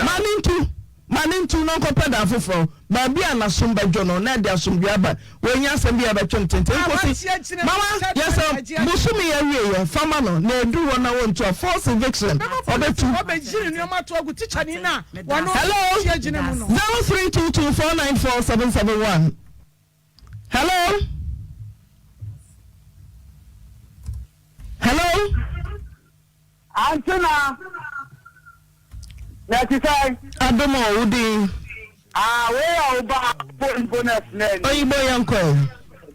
Ma no ntu. Ma no ntu na ɔnkɔpɛ dan foforɔ, baabi a n'asom bɛdwo no na ɛde asomdwoeɛ aba. Wei nyɛ asɛm bi a yɛbɛtwe no tenten nkosi. Mama, yɛsɛ bosome yi awieeɛ, fa ma no na ɛduru hɔ na wɔntu a, force eviction, ɔbɛtu. Hello, 0322 494 771. Hello. Hello. Antena. Na ti sɛ. Adom o, wo din. Ah, wei yɛ wo ba Oyibo na ɛfrɛ ni. Oyibo yɛn kɔ.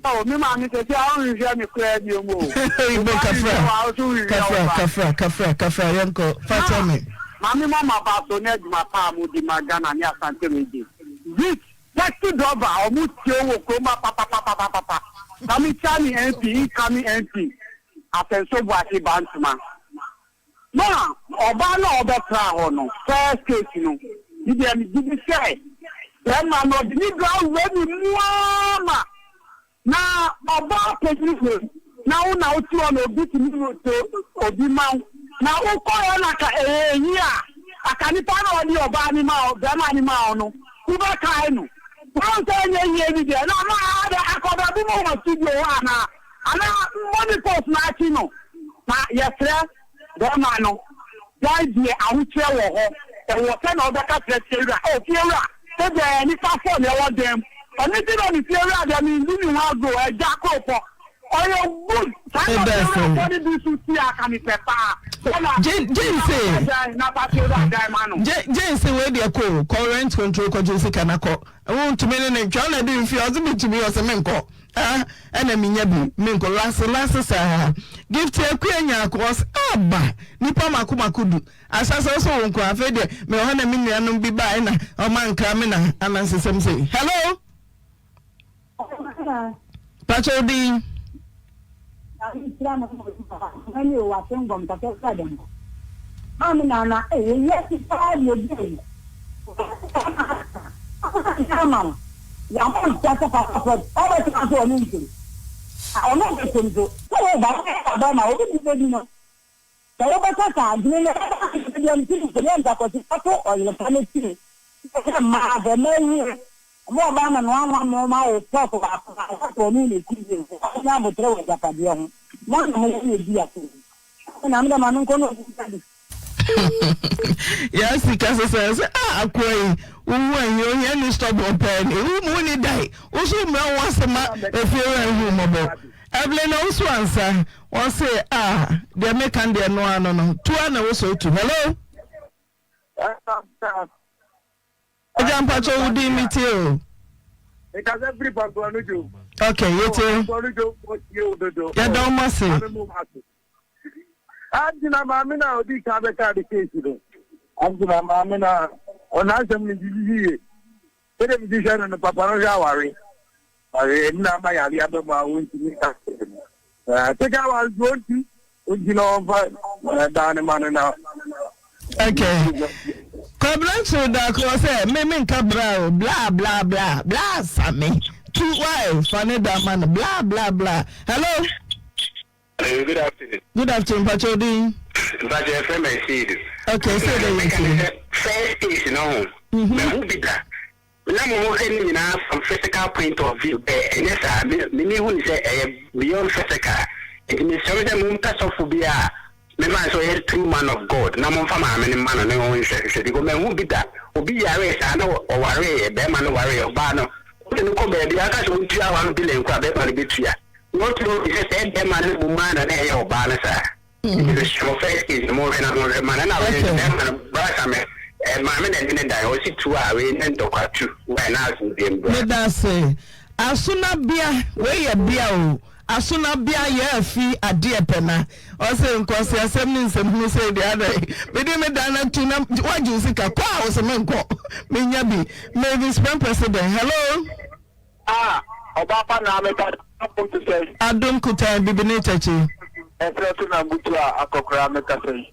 Oh, me maame sɛ sɛ ɔnhwehwɛ me koraa bio mu o. Oyibo kafra. Kafra, kafra, kafra, kafra yɛn kɔ. Fa kyɛ me. Maame mama ba so ne adwuma pa a mo di ma Ghana ne Asante region. Zit Taxi driver a ɔmo tie wo wɔ kurom ha papapapapapa. Na me kyia me MP, incoming MP, Asɛnso Boakye Bantama. Na ɔbaa no a ɔbɛtraa hɔ no, first case no, me deɛ me gyidi sɛ bɛɛma no ɔde ne dɔ awura ne mu ara ma Na ɔbaa panyin wei na wo na wote hɔ na obi tumi to obi ma wo na wokɔ hɔ na ka ɛyɛ eyi a aka nipa na ɔde ɔbaa ne ma wo bɛrima ne ma wo no wobɛkae no wɔn sɛ ɛnyɛ yie ni deɛ na ama ada akɔda bi mu wɔ studio hɔ anaa anaa money post na akyi no na yɛsrɛ Bɛrima no, dan deɛ ahokyerɛ wɔ hɔ, ɛwɔ sɛ na ɔbɛka kyerɛ fiewura, oh fiewura, sɛdeɛ ɛyɛ nnipa four na ɛwɔ dan mu, ɔno nti na me fiewura deɛ mendi ne ho agorɔ, agya koropɔ, ɔyɛ good. Saa na Meda ase. ɔsɛ no bi nso si a ka mepɛ paa. Bɛma Jane Jane se dan na fa to dan ma no. Jane Jane se wei deɛ kɔ o kɔ rent control kɔgye sika na kɔ wontumi ne ne ntwa ɔna de mfie ɔse metumi ɔse menkɔ ah ɛna menya bi menkɔ lase lase saa Gift Akua Nyarko ɔse aba nipa mako mako du ahyɛsɛ ɔsɛ wo nko afei deɛ mewɔ hɔ na me nuanom bi bae na ɔma nkra me na anansesɛm sei hello. Pakyɛ wo din? Sɛ wobɛkasa a, dwene nea ɛbɛba a ebia ne tirim sɛ yɛnka kɔsi fa to ɔyere pa no tiri na hwɛ mmaa hwɛ mmaa yie ɔmo ɔbaa na noa nwa mo ma wo pɔt baako na wo sɛ ɔno na ɛsi yie sɛ ɔnyɛ aboterɛ wɔ agyapadeɛ ho mo na mo yɛ na ɛdi asɛm yi ɛna me dɛ ma me nkɔ na ɔmo nsa bi. Yɛasi kasa sɛ sɛ ah akoa yi wohu ahi ohia ni stubborn pɛɛ ni wo mu ni dan wo so mmrɛ wo ase ma efie wura nhu mmɔbɔ Evelyn Owusu Ansah wɔse ah deɛ meka no deɛ ɛno ara no no tu ara na ɛwɔ sɛ otu hello Agya mpakyɛ wo din me tie o. Mekasa firi Pampano dwom. Ok yɛtie. Pampano dwom fo tie wo dodo. Yɛda wɔn ase. Maame mo ase. Anti na maame na odi kan bɛka de case no. Anti na maame na ɔna asɛm no gyigyi yie. Sɛdeɛ mesi hwɛ no no papa no hwɛ aware. Aware ɛno na ama yare aba mu a ɔntumi nka hwee no. Sika aware nso ɔnti nti na ɔmfa dan no ma no na. Okay. Kwabena Nkyere Darko ɔsɛ me me nka bra o bla bla bla bla same tu why fa ne da ma no bla bla bla hello. Hello, good afternoon. Good afternoon, Mpacho Odin. Mpacho efrɛ me Seidu. Okay, Seidu yɛ ti. First case no ho. Mahu bi da. Na mo hwɛ ne nyinaa from physical point of view. Ɛ ɛnyɛ saa. Me me me hu ne sɛ ɛyɛ beyond physical. Nti mesrɛ mo sɛ mompɛ sɔfo bi a mefa no sɛ ɔyɛ true man of God na momfa maame no mma no ne ɔnhwɛ hwɛ because mahu bi da. Obi yaree saa na ɔwaree bɛrima no waree ɔbaa no. Wode no kɔ baabi a aka sɛ ɔntua 1 billion koraa bɛrima no bɛtua. Not knowing sɛ sɛɛ bɛɛma no mmom ara na na ɛyɛ ɔbaa no saa. Nti mesrɛ mo first case no monhwɛ na monhwɛ ma no na wei nso bɛɛma no bra sa me eh, maame na ɛne ne dan ɔsi tu a wei ne ntɔkwa tu wai na asomdwie mbra. Medase. Asona bea wei yɛ bea o asona bea yɛ afi adeɛ pɛ na ɔse nkwaseasɛm ne nsɛmhunu sei deɛ adɛn mede me dan no atu na woagye wo sika kɔ a ɔse menkɔ menya bi Mavis Prempeh se dɛn hello. Ah ɔbaa pa naa meda adom te sɛn. Adom kutan bibini kyɛkye. Ɛserɛ so na mbutu a akɔkora mekasa yi.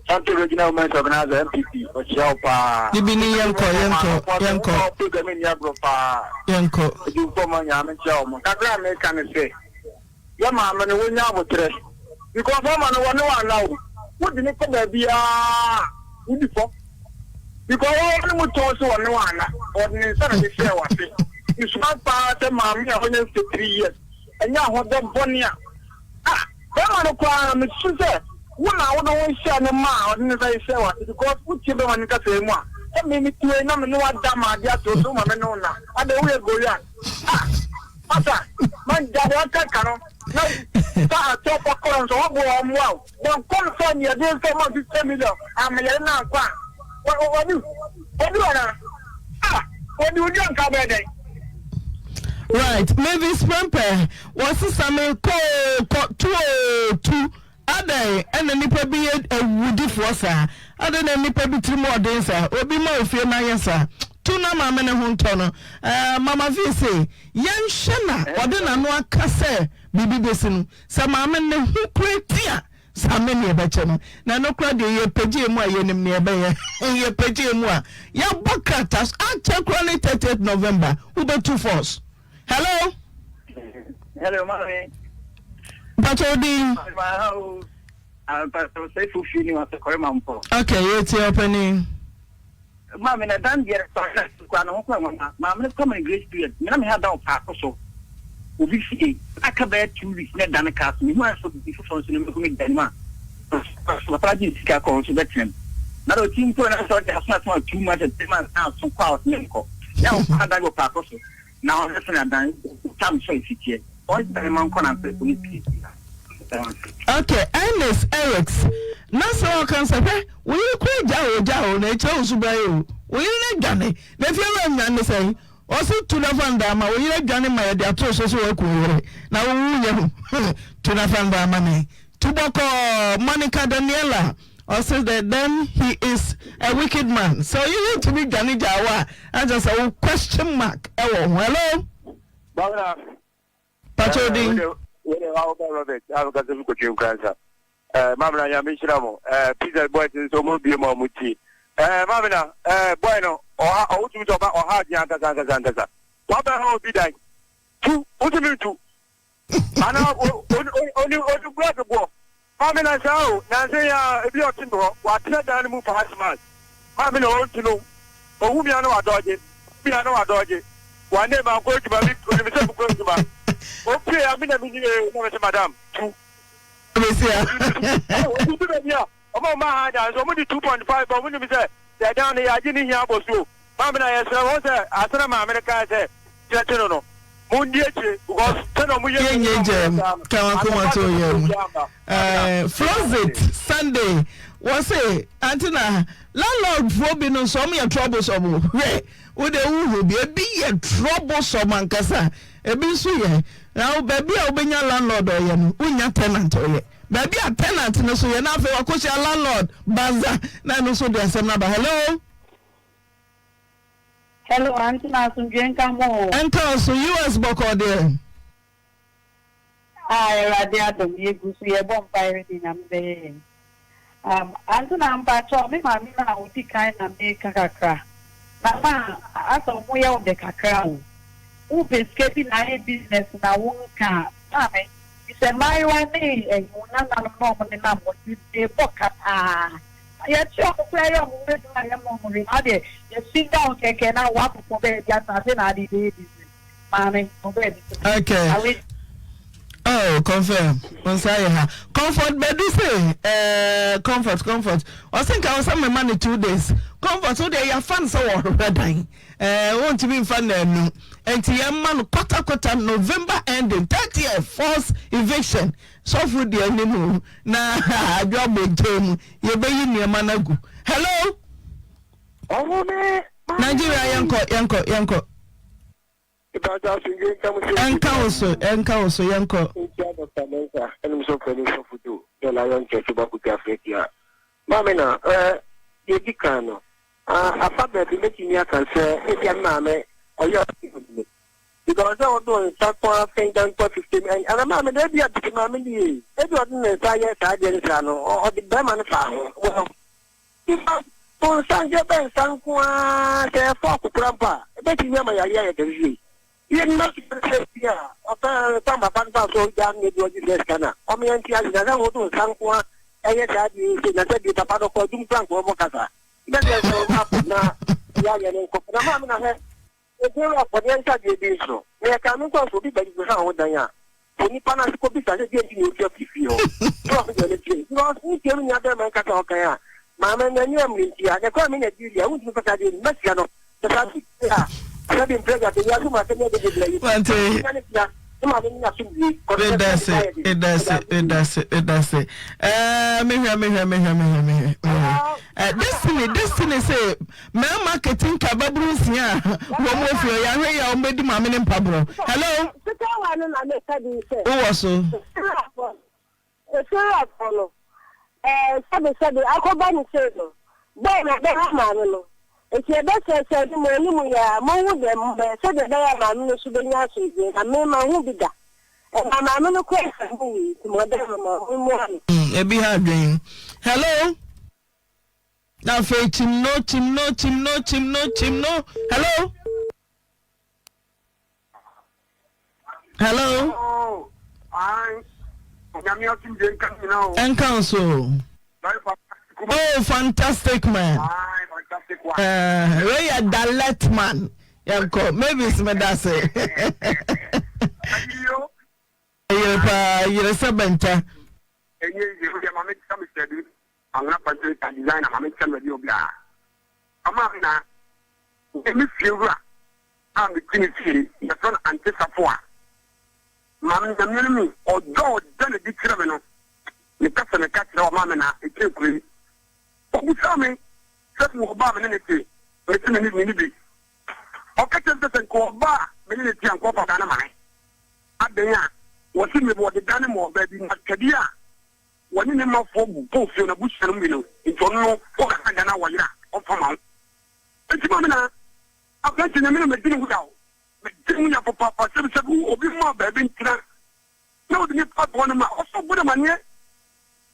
Asante Regional Women's Organizer NPP ɔkyea wo paa. Bibini yɛnkɔ yɛnkɔ yɛnkɔ. Wo program nni agorɔ paa. Yɛnkɔ. Adwumfoɔ ma Nyame nkyea wɔn. Kakra a meka ne sɛ yɛ maame no wonya aboterɛ because ɔma no wɔne wo anna o wode no kɔ baabiaa wodi fɔ because wɔwɔ ne mu tɔn so wɔne wo anna ɔde ne nsa na de hyɛɛ wase mesua paa sɛ maame a ɔnyɛ 53 years ɛnyɛ ahodɔ bɔne a ah bɛrima no koraa mesu sɛ wo na wode wo nhyɛ ne ma a ɔde ne nsa hyɛɛ wase because wotie bɛrima no kasa mu a sɛ me me tue na me ne wada ma ade ato so ma me ne wo na ada woyɛ Goliath ah Masa, man gya deɛ ɔka ka no na fa atɔ fa kɔ nso wɔn bo wɔn mmoa o. Wɔn kɔm sɛ nea ɛde nso wɔn 50 million ameyɛre na ankɔ a wɔde wɔde wɔn a ah wɔde wodi anka bɛyɛ dɛn. Right, Mavis Prempeh, wɔsesa me koo kɔ tu oo tu. Adɛn na nnipa bi yɛ awudifoɔ saa? Adɛn na nnipa bi tirim wɔ den saa? Obi ma ofie no ayɛ saa. Tu na maame no ho ntɔ no. Ɛɛ, Mama Vee se, yɛnhwɛ na ɔde n'ano aka sɛ biribi bɛsi no. Sɛ maame no ne ho kura ti a, saa me ne ɛbɛkyɛ no. Na ɛno koraa deɛ yɛpagya mu a, yɛnim nea ɛbɛyɛ. Yɛpagya mu a, yɛabɔ krataa so. Akyɛ koraa ne 30th November, wobɛtu force. Hello. Hello, maame. Mpatsɔ wo din. Maame ha o. Mpatsɔ sɛ fufi ni wasa kɔrɛ ma mpɔ. Okay, yɛ tie ɔpɛni. Maame na dan deɛ sɔrɔ na kura ne ho kɔ ɛnwanwa. Maame no kɔ ma grace period. Me na me ha da ɔpaako so. Obi fie. Aka bɛyɛ 2 weeks na dan ka so. Me hu ayɛ so bi foforɔ nso no me hu me dan mu a. Papa gye sika kɔ nso bɛtena mu. Na de ɔti mpo na sɛ ɔde aso aso a 2 months, 3 months na aso kɔ a ɔsɛ nkɔ. Na ɔkɔ adan wɔ paako so. Na ɔhwɛ sɛnea dan tam sɔ esi teɛ. Ɔnkyɛ ne mma nkɔ na mpɛ sɛ pii. Okay, Ernest Erics, na sɛ ɔka sɛ hwɛ wo yere kora gya o gya o na ɛkyerɛ wo suban o, wo yere no adwane na efie wura nwane sɛn? Ɔse tu na fa ndaa ma wo yere adwane ma yɛde ato so sɛ waku wo yere na wo wo nyɛ hu tu na fa ndaa ma me tu bɔkɔɔ Monica Daniela ɔse the then he is a wicked man sɛ ɔyere tumi dwane gyaa wo a na kyerɛ sɛ wo question mark ɛwɔ ho hello. Bawura. Pacho din. Wede wa wo Robert a mekasa fi kotwe nkransa. Eh mamina nyame nhyira mo. Eh pizza boys nso mo bie mo mo ti. Eh mamina eh boy no ɔha ɔwotumi sɛ ɔba ɔha adwene ankasa ankasa ankasa. Wabɛ ha obi dan. Tu wotumi ntu. Ana oni oni block boɔ. Maame na saa o, nansa yi ara ebi a ɔte me hɔ, watena dan no mu 5 months. Maame na ɔntu no, ohu me a na wadɔgye, ohu me a na wadɔgye. One day mankɔ adwuma, me onim sɛ mekɔ adwuma. Opue a me na meni ee, na mese madam, tu. Besia. Obi du baabi a, ɔma ɔma ha dan so, ɔmo de 2.5 ba, ɔmo nim sɛ sɛ dan no yɛagye ne hia abɔ so o. Maame na yɛsrɛ wɔn sɛ asɛm a maame no kae sɛ kyerɛkyerɛ no no, mondi akyire because sɛdeɛ ɔmo yɛ Yɛnyɛ gyam ka wakoma to yam. Eh, Flosit Sunday wɔ se ante na landlord foɔ bi no nso ɔmo yɛ troublesome o. Hwɛ wo de wohu bi ebi yɛ troublesome ankasa ebi nso yɛ na baabi a wobɛnya landlord ɔyɛ no wonnya tenant ɔyɛ baabi a tenant no so yɛ na afei wakɔhyia landlord banza na ɛno nso de asɛm no aba. Hello. Hello aunty na asomdwoe nka mo o. Ɛnka wo so, US bɔkɔɔ deɛ. Ah Awurade adom yɛgu so yɛbɔ mpaeɛ hwɛ deɛ Nyame bɛyɛ yɛn. Um aunty na mpakyɛw me maame no a odi kan na meka kakra na ma asɛ ɔmo yɛ wo dɛ kakra o. Wo pɛ sika bi na ayɛ business na wo nka a maame fisɛ mmaayewa ne ɛyi wo nananom na ɔmo nenam hɔ bebree bɔ ka paa. Yɛkyerɛ ɔmo koraa yɛ ɔmo ho adwuma a yɛmma ɔmo hwee na wodeɛ yɛ single wo kɛkɛ na woapopɔ baabi atena afei na ade bɛyɛ business maame mo baabi so Okay. awe. Oh, confirm. Wo nsa yɛ ha. Comfort Badu se, eh, comfort, comfort. Ɔse nka wo sɛ mema no 2 days. Comfort, wo deɛ yɛafa no sɛ wɔhwehwɛ dan. Eh, wontumi mfa nnaanu. Enti yɛmma no quarter quarter November ending, 30th force eviction. Sɔfo di anim na adwo abɔ nkyɛn mu yɛbɛyi nneɛma no agu. Hello. Nigeria yɛnkɔ yɛnkɔ yɛnkɔ. Ɛnka wo so ɛnka wo so yɛnkɔ. Ntia Dr. Mensah ɛnum sɛ ɔpɛni sɔfo do dɛ Lion Church ba kotu afrɛtia. Maame na ɛɛ deɛ di kan no afa baabi mɛtumi aka sɛ ebia me maame ɔyɛ ɔyɛ Because sɛ ɔde wo nsa ko ara finger nkɔ 50 mi ɛna maame no ebi a tete maame no yie ebi ɔde ne nsa yɛ saa adeɛ no saa no ɔde bɛrima no faa ho wɔ nipa wo nsa nkyɛ bɛ nsa nko ara sɛ ɛfɔ akokora mpo a ebetumi ama yareɛ ayɛ kɛse sei yɛ nna sɛ bi a ɔfɛ kwan papa no fa so gya no bi ɔgye sɛ sika na ɔmo yɛn ti ase na sɛ wɔde wo nsa nko ara ɛyɛ saa adeɛ yi sei na sɛ bi papa no kɔ adum kora nko ɔmo kasa bɛsɛ sɛ ɔmo akɔ na yɛayɛ no nkɔ na maame na hwɛ Obiara a ɔde ntadeɛ bi nso, na yɛkaa no nso a, sɛ obi bɛha wo dan a, kɔ nipa no ase kɔbisa sɛ deɛ nti na ɔtu afiri fie hɔ. So ɔho deɛ no tie? Because ne tie me nua bɛrima nkasa a ɔkan a, maame no ani ammere nti a, na ɛkɔ a me na deal a, wontumi fa saa deɛ no, mɛsia no. Sɛ saa nso tie a, sɛ bi mprɛ aduasa, wiase mu asɛm yɛ de bebree yi, Wante. nya ne tia, ne maame no nya asomdwie, kɔ no sɛ Medase, sɛ de. medase, medase, medase. Eh, mehwɛ, mehwɛ, mehwɛ, mehwɛ, mehwɛ, mehwɛ. Eh, Destiny, Destiny se mmarima ketinka baburu nsia a wɔn wɔ fie yɛahwɛ yi a wɔn bɛdi maame ne mpaborɔ. Hello. Sikawa no na meka bi sɛ. Wowɔ so. Serafoɔ no, ɛɛ sɛbesɛbe akɔba no sei no, bɛn na ɛbɛha maame no? Enti ɛbɛsɛesɛe no mo anim yi ara, monhu deɛ mobɛyɛ sɛdeɛ ɛbɛyɛ a maame no nso bɛnya asomdwoeɛ, na me, manhu bi da. Ɛmaa maame no koraa sane wui, nti mo adaworoma, mommoa no. Ebi ha adwen. Hello. Na afei kyim no kyim no kyim no kyim no kyim no. Hello. Hello. Ɛnka wo so. Oh, fantastic man. Wei yɛ dalet man. Yɛnkɔ. Mavis meda se. Yere paa, yere sɛ bɛnta. Ɛnyɛ easy, wo deɛ ma me kyerɛ Mister bi, Anwona Pantry designer, ma me kyerɛ no baabi a obiara. Ɔmaa me na me fie wura a mete ne fie, yɛfrɛ no Ante Safoa. Maame Nyame no mi, ɔdɔ ɔda. ɔda no adi kyerɛ me no, mepɛ sɛ meka kyerɛ wo, maame na ɛkyerɛ kuro yi. Ɔbisaa me sɛ mewɔ ɔba a me ne no te, mese me ne menni bi. Ɔka kyerɛɛ me sɛ sɛ nka ɔba a me ne no te a nka ɔfa dan no ma me. Adɛn a wɔse me wɔde dan no ma ɔbaa bi na twɛdeɛ a wɔne ne mafoɔ bɔɔ fie no abusua no mu bi no nti ɔno no wɔkasa dan a wɔyere a ɔmfa ma wo. Enti maame na aberante no me na madi ne ho yaw. Medi ho yaw papaapa sɛ sɛ obi mma baabi ntena na ɔde nipa aboa no ma ɔsɛ ɔbɔ no amaneɛ.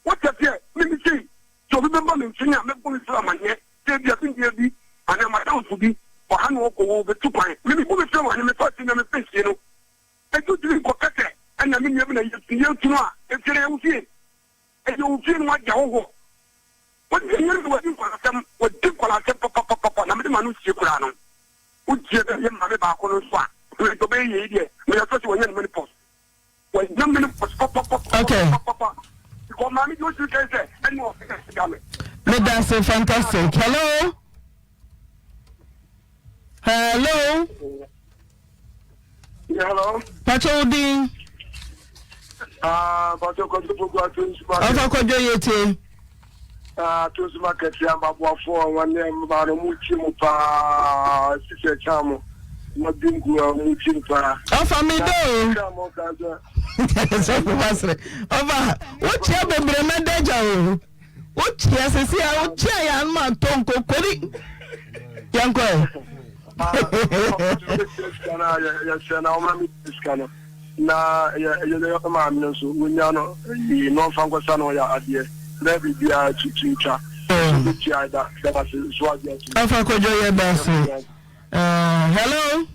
Wote aseɛ? Me me sei, sɛ obi bɛba me nkyɛn a, mɛbɔ no so amaneɛ sɛ ebia me nua bi anaa m'adamfo bi wɔ ha na ɔkɔ hɔ, ɔbɛtu kwan. Me mebɔ me so amaneɛ, mefa asie na mefa nsie no. Enti wotumi nkɔka sɛ ɛna me nua bi na yɛtu yɛtu no a, efie no ɛyɛ wo fie. Ɛyɛ wo fie na woagye ahɔhoɔ. Wode ɛnyɛ no wadi nkwalasɛm, wadi nkwalasɛm papapapapa na mede m'ano sie koraa no. Wotie bɛ yɛ maame baako no nso a, nka ɔbɛyɛ yei deɛ, meyɛ sure sɛ wanya ne menopause. Okay. Medase fantastic. Hello. Hello. Yeah, hello. Pacho Udin. Ah, Pacho Kwadwo Poku Ato Nsuma. Afa Kwadwo yetie. Ah, Ato Nsuma kɛse ambaboafoɔ wɔn ne mmabaa no mu tie mu paa sisi ɛkyan mo. Ɔfa me dɔ o. Sɔfo Basere, ɔfa wokyia bebree mɛda gya o. Wokyia sisi a wokyia yɛ anum atɔ nkokori. Yɛnkɔ ɛ. Yɛsɛ na ɔma mi sika no na yɛ yɛ maame no nso wonya no yi na ɔmfa nkɔsa na ɔyɛ adeɛ na biribiara tutu twa. Bɛtua da da ase so adeɛ. Ɔfa kɔdwo yɛ da ase. Uh, hello.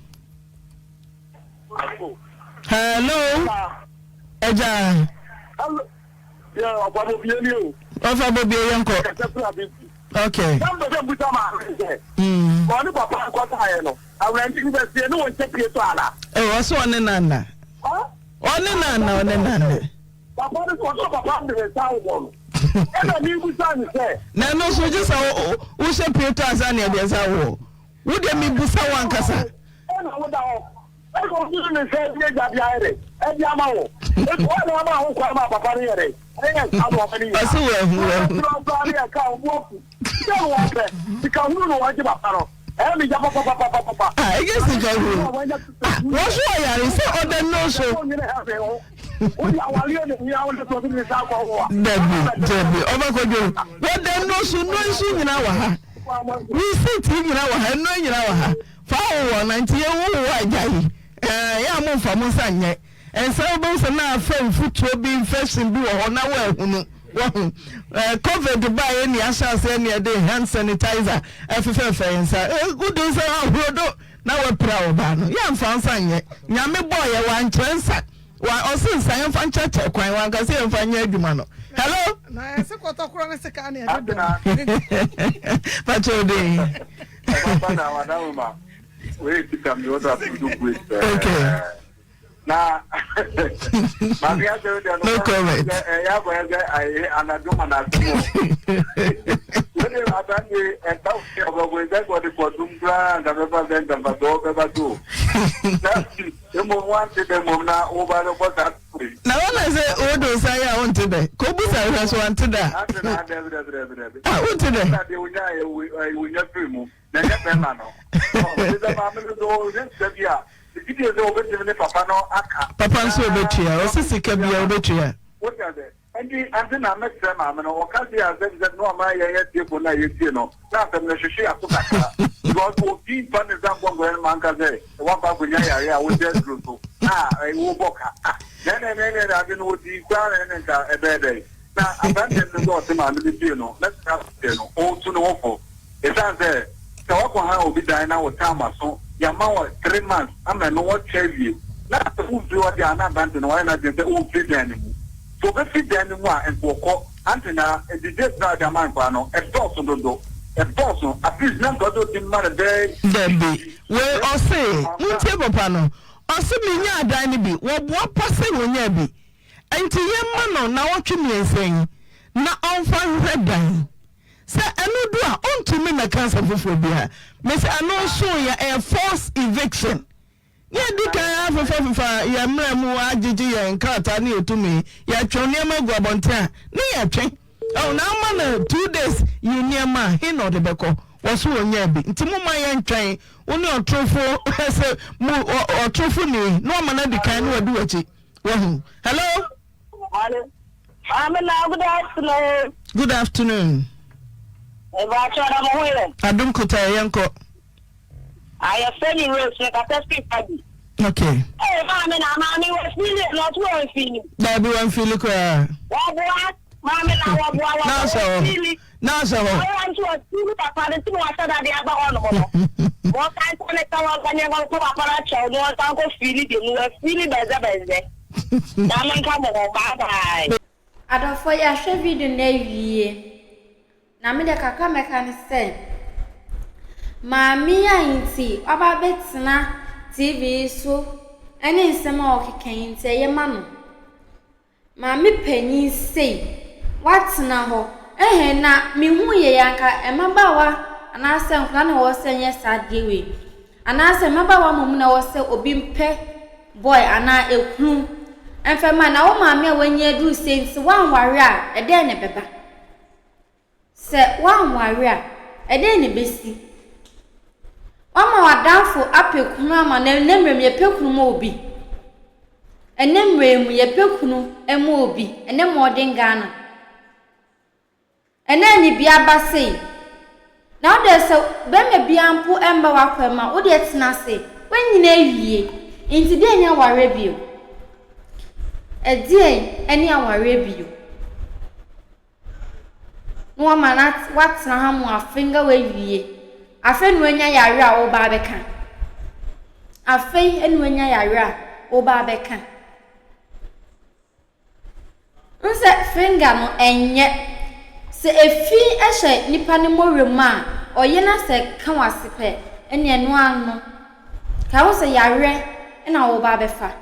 Hello. Ẹja. Ọfa bobie ni o. Ọfa bobie yẹn kọ. Okay. Sáà mbẹ sẹ mbusa maa mi sẹ. Ɔne papa nkɔta yɛ no. Awurade ni bɛ sie ne wɔn nkyɛn pie so ana. Ɛ ɔsɛ ɔne nana. Ɔne nana ɔne nana. Papa no ɔsɛ papa de ne nsa awobɔ no. Ɛna mi busa ne sɛ. Na ɛno nso gye sɛ wohyɛ pie tɔ ansa ne ɛde nsa wɔ. Wo deɛ mebusa wo ankasa. Ɛna woda hɔ. Ɛna obi de ne nsa adi agya de ayɛ dɛ ɛde ama wo. Eti wɔn na ama ho kwan ma papa no yɛ dɛ ɛyɛ nsa no ɔma no nyinaa. Ɔsi wɔ ahu wɔ ahu. Ɛna ɔkura ne ɛka ɔmo afu. Sɛ no wɔn pɛ sika hunu na wɔn gye papa no. Ɛyɛ mi gya papapapapapa. Ah ɛnyɛ sika hunu. Ah wɔn so ɔyare sɛ ɔda nnuro so. Dabi dabi ɔbɛkɔdwo wɔda nnuro so nnuro nso nyinaa wɔ ha. Receipt yi nyina wɔ ha, nnuro nyina wɔ ha. Fa wowɔ na nti yɛ wowɔ agya yi. Ɛɛ yɛ a mo nfa mo nsa nyɛ. Nsa wobɛhu sɛ na afa mfutuo bi infection bi wɔ hɔ na woahunu. Wahu. Ɛɛ covid baa yɛ ni ahyɛ aseɛ ne yɛde hand sanitizer ɛfefɛɛfɛ yɛn nsa. Ɛɛ wode nsa ahoro do na wapira ɔbaa no. Yɛ nfa nsa nyɛ. Nyame bɔɔ yɛ wankyerɛ nsa. Wa ɔse nsa yɛmfa nkyerɛkyerɛ kwan wanka sɛ yɛmfa nyɛ adwuma no. Hello. Na yɛse kɔtɔkorɔ ne sika ne ɛde dɔm. Pakyɛ ode. Papa na wadawoma wei kita mi wɔdɔ afudu kue. Okay. Na maame asɛm deɛ no comment. Ɛyɛ akɔyɛ sɛ ayɛ anadwo ma n'asɛm o. Wei de aberanteɛ ɛka ɔbɛbɔ sɛ ɔde kɔdum koraa nka bɛfa sɛ ntamfatɔ bɛba so. Na Mmom woante dɛ mmom na wo ba no bɔ saa to yi. Na wɔn na sɛ wo do nsa yɛ a wonte dɛ. Kɔ busa hwɛ so wante dɛ a. Ante na dɛbi dɛbi dɛbi dɛbi. Ah wonte dɛ. Ɛna deɛ wonya yɛ wo wonya firi mu na ɛnyɛ bɛrima no. Ɔte sɛ maame no so ɔhwɛ sika bi a megye die sɛ wɔbɛtumi ne papa no aka. Papa nso ɔbɛtua ɔse sika bia ɔbɛtua. Wote ase. Enti ante na mɛsrɛ maame no, ɔka sei a sɛbisɛbi na wama yɛn atiefo no a yɛtie no, na asɛm no hwehwe yɛn aso kakra. Because obi mfa ne nsa nkɔ nkɔyɛ no ma nka sɛ woakɔ akɔnya yare a woda aduro so a wobɔ ka. Ah, na ɛnɛ ɛnɛ ɛnɛ ade no wɔdii koraa na ɛnɛ nka ɛbɛyɛ dɛn? Na aberanteɛ no sɛ ɔte maame no fie no, mɛsrɛ aberanteɛ no, ɔntu ne ho fo. Esiane sɛ sɛ woakɔhan obi dan na wo term aso, yɛama wo 3 months ama ɛno woatwa awie, na sɛ womfiri hɔ deɛ a na aberante no wayɛ n'adwene sɛ ɔmfiri dan no mu. Sɛ ɔbɛfiri dan no mu a, nka ɔkɔ. Ante na the dates no a wode ama nkwadaa no, ɛdɔɔso dodo. Ɛdɔɔso. At least na nka ɔsɛ ɔtumi ma no bɛyɛ Dabi, wei ɔse, montie papa no, ɔse menyaa dan no bi, wɔboa pa sɛ wɔnyaa bi, nti yɛmma no nawɔtwe mmiɛnsa yi na ɔmfa nhwehwɛ dan. Sɛ ɛno du a, ɔntumi mmɛka asɛm foforɔ biara. Mese ɛno nso yɛ ɛyɛ false eviction. Ne yɛadi kan afefafefa yɛn mmara mu agyegye yɛn nkrataa ne yɛn tumi, yɛtwe nneɛma agu abɔnten a, ne yɛtwe. Ɛho na ama no 2 days yi nneɛma a, he na ɔde bɛkɔ? Wɔ so wɔnyaa bi. Nti momma yɛntwɛn. Wo ne ɔtorofo sɛ mo ɔtorofo ni na wama no adi kan na wadi w'akyi. Wahu? Hello? Maame na good afternoon. Good afternoon. Ɛbɛatwa na mo ho yɛ. Adum kuta yɛ nkɔ. Ayɛ fɛ mi rose mi kasa fi fabi. Okay. Ee maame na maame wɔ fili na ɔto wɔn fili. Daabi wɔn fili koraa. Wɔboa maame na wɔboa wɔn wɔn fili. N'asɛ hɔ. Ɔyɛ nso wɔ fili papa ne ti na wahyɛ dade aba hɔ nom no. Wɔn kan sɛ ne ka wɔn ka nneɛma nko papa na kyɛw no wɔn san kɔ fili de mu wɔ fili bɛzɛ bɛzɛ. Maame nka mo ho bye bye. Adɔfoɔ yɛahwɛ video no awie. Na me deɛ kakra a mɛka ne sɛ, maame yi a nti waba abɛtena TV yi so ne nsɛm a ɔkeka yi nti ɛyɛ ma no. Maame panin sei, watena hɔ, ɛhɛn na mehu yɛ yi anka mmabaawa anaasɛ nkwadaa na ɛwɔ sɛ nyɛ saa adeɛ wei. Anaasɛ mmabaawa mmom na ɛwɔ sɛ obi mpɛ boy anaa ekunu mfɛ ma na wo maame a wanyi aduru sei nti woanware a ɛdɛn na ɛbɛba? Sɛ woanware a, ɛdɛn na ebesi? Woama w'adamfo apɛ kunu ama no. Ɛnnɛ mmerɛ mu, yɛpɛ kunu ma obi. Ɛnnɛ mmerɛ mu, yɛpɛ kunu ma obi. Ɛnnɛ modern Ghana. Ɛnnɛ anibia aba sei. Na wo deɛ sɛ bɛrima biara mpo mma w'akwan mu a, wo deɛ tena ase. Woanyini awie. Nti deɛn ne awareɛ bio? Ɛdeɛn ne awareɛ bio? na wama no at watena ha mu afe nga wawie. Afei na wanya yare a woba abɛka. Afei na wanya yare a woba abɛka. N sɛ finger no ɛnyɛ. Sɛ efi hyɛ nipa no mmɔwerɛ mu a, ɔyɛ na sɛ ka w'ase pɛ, ɛne ɛno ano. Ka ho sɛ yareɛ na woba abɛfa.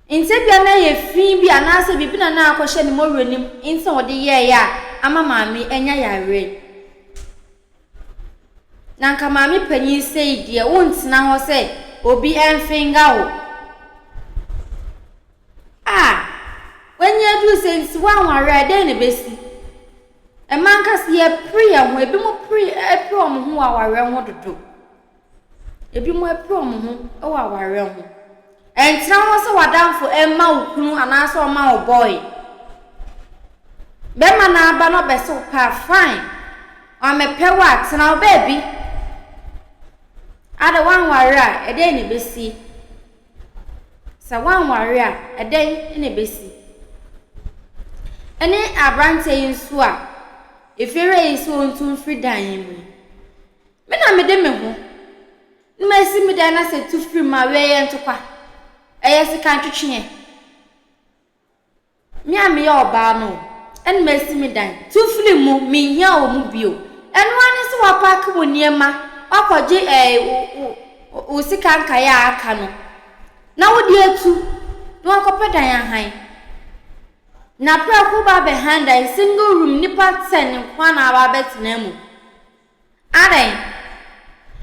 Enti ebia na ɛyɛ fi bi anaasɛ biribi na na akɔhyɛ ne mmɔwerɛ no mu nti na ɔde yɛeɛ a ama maame anya yareɛ. Na anka maame panin sei deɛ wontena hɔ sɛ obi mfenga wo. A w'ani aduru sɛ nti woanware a ɛdɛn na ɛbɛsi? Mmaa ankasa yɛpere yɛn ho, ebinom pere pere wɔn ho wɔ awareɛ ho dodo. Ebinom apira wɔn ho wɔ awareɛ ho. Ɛntena hɔ sɛ w'adamfo mma wo kunu anaasɛ ɔma wo boy. Bɛrima no aba na ɔbɛse wo pɛ a, fine. Wammɛpɛ wo a, tena wo baabi. Ada woanware a, ɛdɛn na ɛbɛsi? Sɛ woanware a, ɛdɛn na ɛbɛsi? Ɛne aberanteɛ yi nso a, efiewura yi sɛ ɔntu mfiri dan yi mu yi. Me na mede me ho na masi me dan na sɛ tu firi mu a, wei yɛ ntokwa. Ɛyɛ sika ntwetweɛ. Me a meyɛ ɔbaa no o, ɛna masi me dan. Tu firi mu, menhia wɔ mu bio. Ɛno ara ne sɛ woapaake wo nneɛma, woakɔgye ɛɛ wo wo wo sika nkaeɛ a aka no, na wode atu na woakɔpɛ dan ahan. Na prɛko ba abɛhan dan, single room, nnipa 10 nko ara na aba abɛtena mu. Adɛn?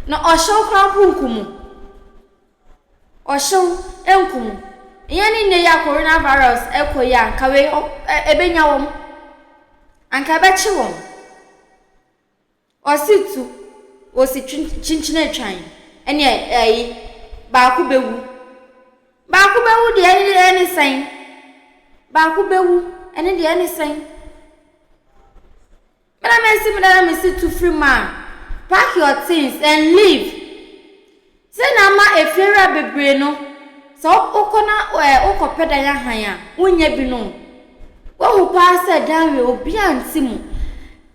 Na ɔhyew koraa mpo nku mo. Ɔhyew nku mo. Ɛnyɛ ne nnɛ yi a coronavirus ɛkɔ yi a, anka wei ɛbɛnya wɔn. Anka ɛbɛkye wɔn. Ɔse tu, ɔsi kyinkyin atwan, ɛne ɛyi, baako bɛwu. Baako bɛwu deɛ ɛne ɛne sɛn? Baako bɛwu ɛne deɛ ɛne sɛn? Me na mesi me na mesi tu firi mu a, pack your things and leave. Sɛ na ama efiewura bebree no, sɛ wokɔ na wokɔpɛ dan ahan a, wonnya bi no. Woahu paa sɛ dan wei obiara nte mu.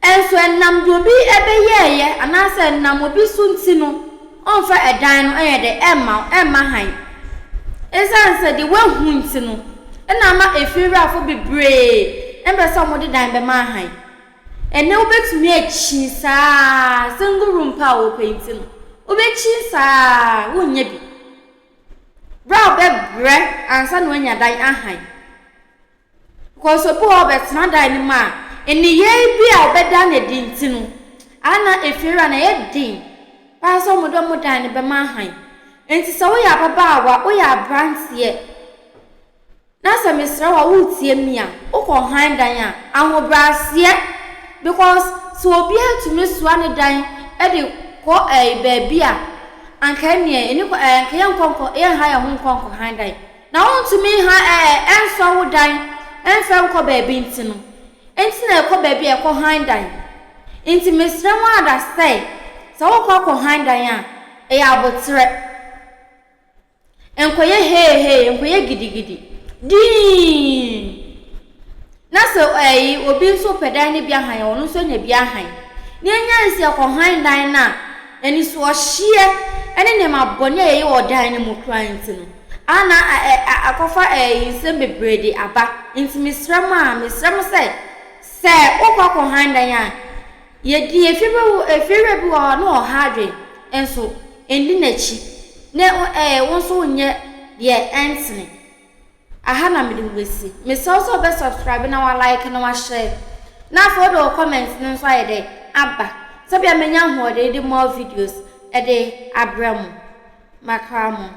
Ɛnso ɛnam deɛ obi bɛyɛɛyɛ anaasɛ ɛnam obi so nti no, ɔmfa ɛdan no ɛnyɛ dɛ ɛmma wo, ɛmma han. Esiane sɛ deɛ woahu nti no, ɛna ama efiewurafo bebree mpɛ sɛ wɔde dan bɛma ahan. Ɛnnɛ wobɛtumi akyin saa ara, single room pɛ a wopɛ nti no, wobɛkyin saa ara, wonnya bi. Berɛ a wobɛbrɛ ansa na woanya dan ahan. Because obi wɔ hɔ ɔbɛtena dan no mu a, nneyɛe bi a ɔbɛda no adi nti no, ana efiewura no ɛyɛ den paa sɛ wɔde wɔn dan no bɛma ahan. Enti sɛ woyɛ ababaawa, woyɛ aberanteɛ, na sɛ mesrɛ wo a woretie me a, wokɔ hann dan a, ahobrɛaseɛ because sɛ obiara tumi soa ne dan de kɔ ɛɛ baabi a, anka ɛnneɛ ɛni kɔ ɛɛ anka yɛnkɔ nkɔ yɛnha yɛn ho nkɔ nkɔ hann dan. Na wontumi nha ɛɛ ɛnsɔ wo dan ɛmfa nkɔ baabi nti no, nti na ɛkɔ baabi a ɛkɔ hann dan. Nti mesrɛ mo ada sɛ, sɛ wokɔ akɔ hann dan a, ɛyɛ aboterɛ. Nkɔyɛ heehee, nkɔyɛ gidigidi. Dinn! Na sɛ ɛyi obi nso pɛ dan no bi ahan a, ɔno nso anya bi ahan. Na yɛnya nsi ɛkɔhan dan no a, anisoɔhyeɛ ne nneɛma bɔne a yɛyɛ wɔ dan no mu koraa nti no, a na akɔfa ɛyi nsɛm bebree de aba. Nti mesrɛ mo a, mesrɛ mo sɛ, sɛ wokɔ akɔhan dan a, yɛdi efiewura bi wɔ hɔ a na ɔha adwene, nso nni n'akyi, na ɛɛ wo nso wonyɛ deɛ ɛntene. Aha na mede wo bɛsi. Mesrɛ wo sɛ wobɛ subscribe na wa like na wa share. Na afei wode wo comment no nso ayɛ dɛ aba. Sɛbea menya ahoɔden de more videos de abrɛ mo. Makra mo.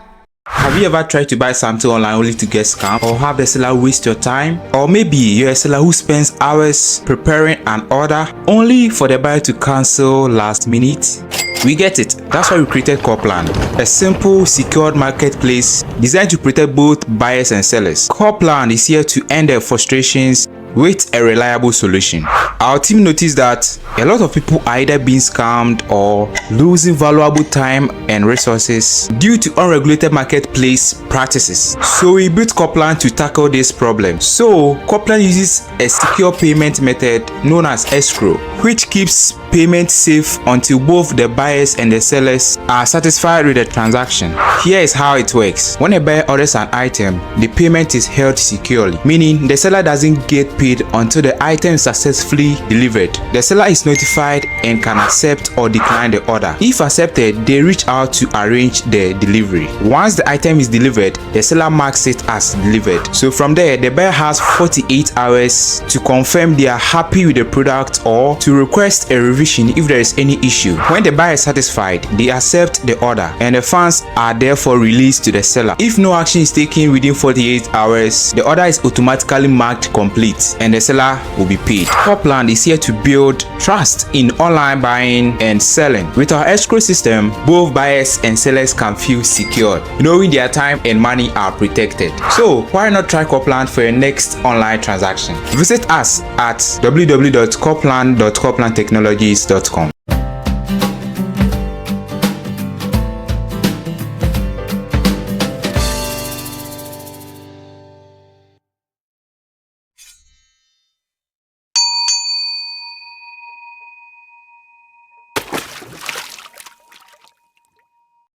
Have you ever tried to buy something online only to get scammed or have the seller waste your time? Or maybe you're a seller who spends hours preparing an order only for the buyer to cancel last minute? We get it. That's why we created Corplan, a simple, secured marketplace designed to protect both buyers and sellers. Corplan is here to end their frustrations with a reliable solution. Our team noticed that a lot of people are either being scammed or losing valuable time and resources due to unregulated marketplace practices. So we built Coplan to tackle this problem. So Coplan uses a secure payment method known as escrow, which keeps payment safe until both the buyers and the sellers are satisfied with the transaction. Here is how it works. When a buyer orders an item, the payment is held securely, meaning the seller doesn't get paid until the item is successfully delivered. The seller is notified and can accept or decline the order. If accepted, they reach out to arrange the delivery. Once the item is delivered, the seller marks it as delivered. So from there, the buyer has 48 hours to confirm they are happy with the product or to request a revision if there is any issue. When the buyer is satisfied, they accept the order and the funds are therefore released to the seller. If no action is taken within 48 hours, the order is automatically marked complete and the seller will be paid. Copland is here to build trust in online buying and selling. With our escrow system, both buyers and sellers can feel secured, knowing their time and money are protected. So why not try Copland for your next online transaction? Visit us at www.copland.coplandtechnologies.com.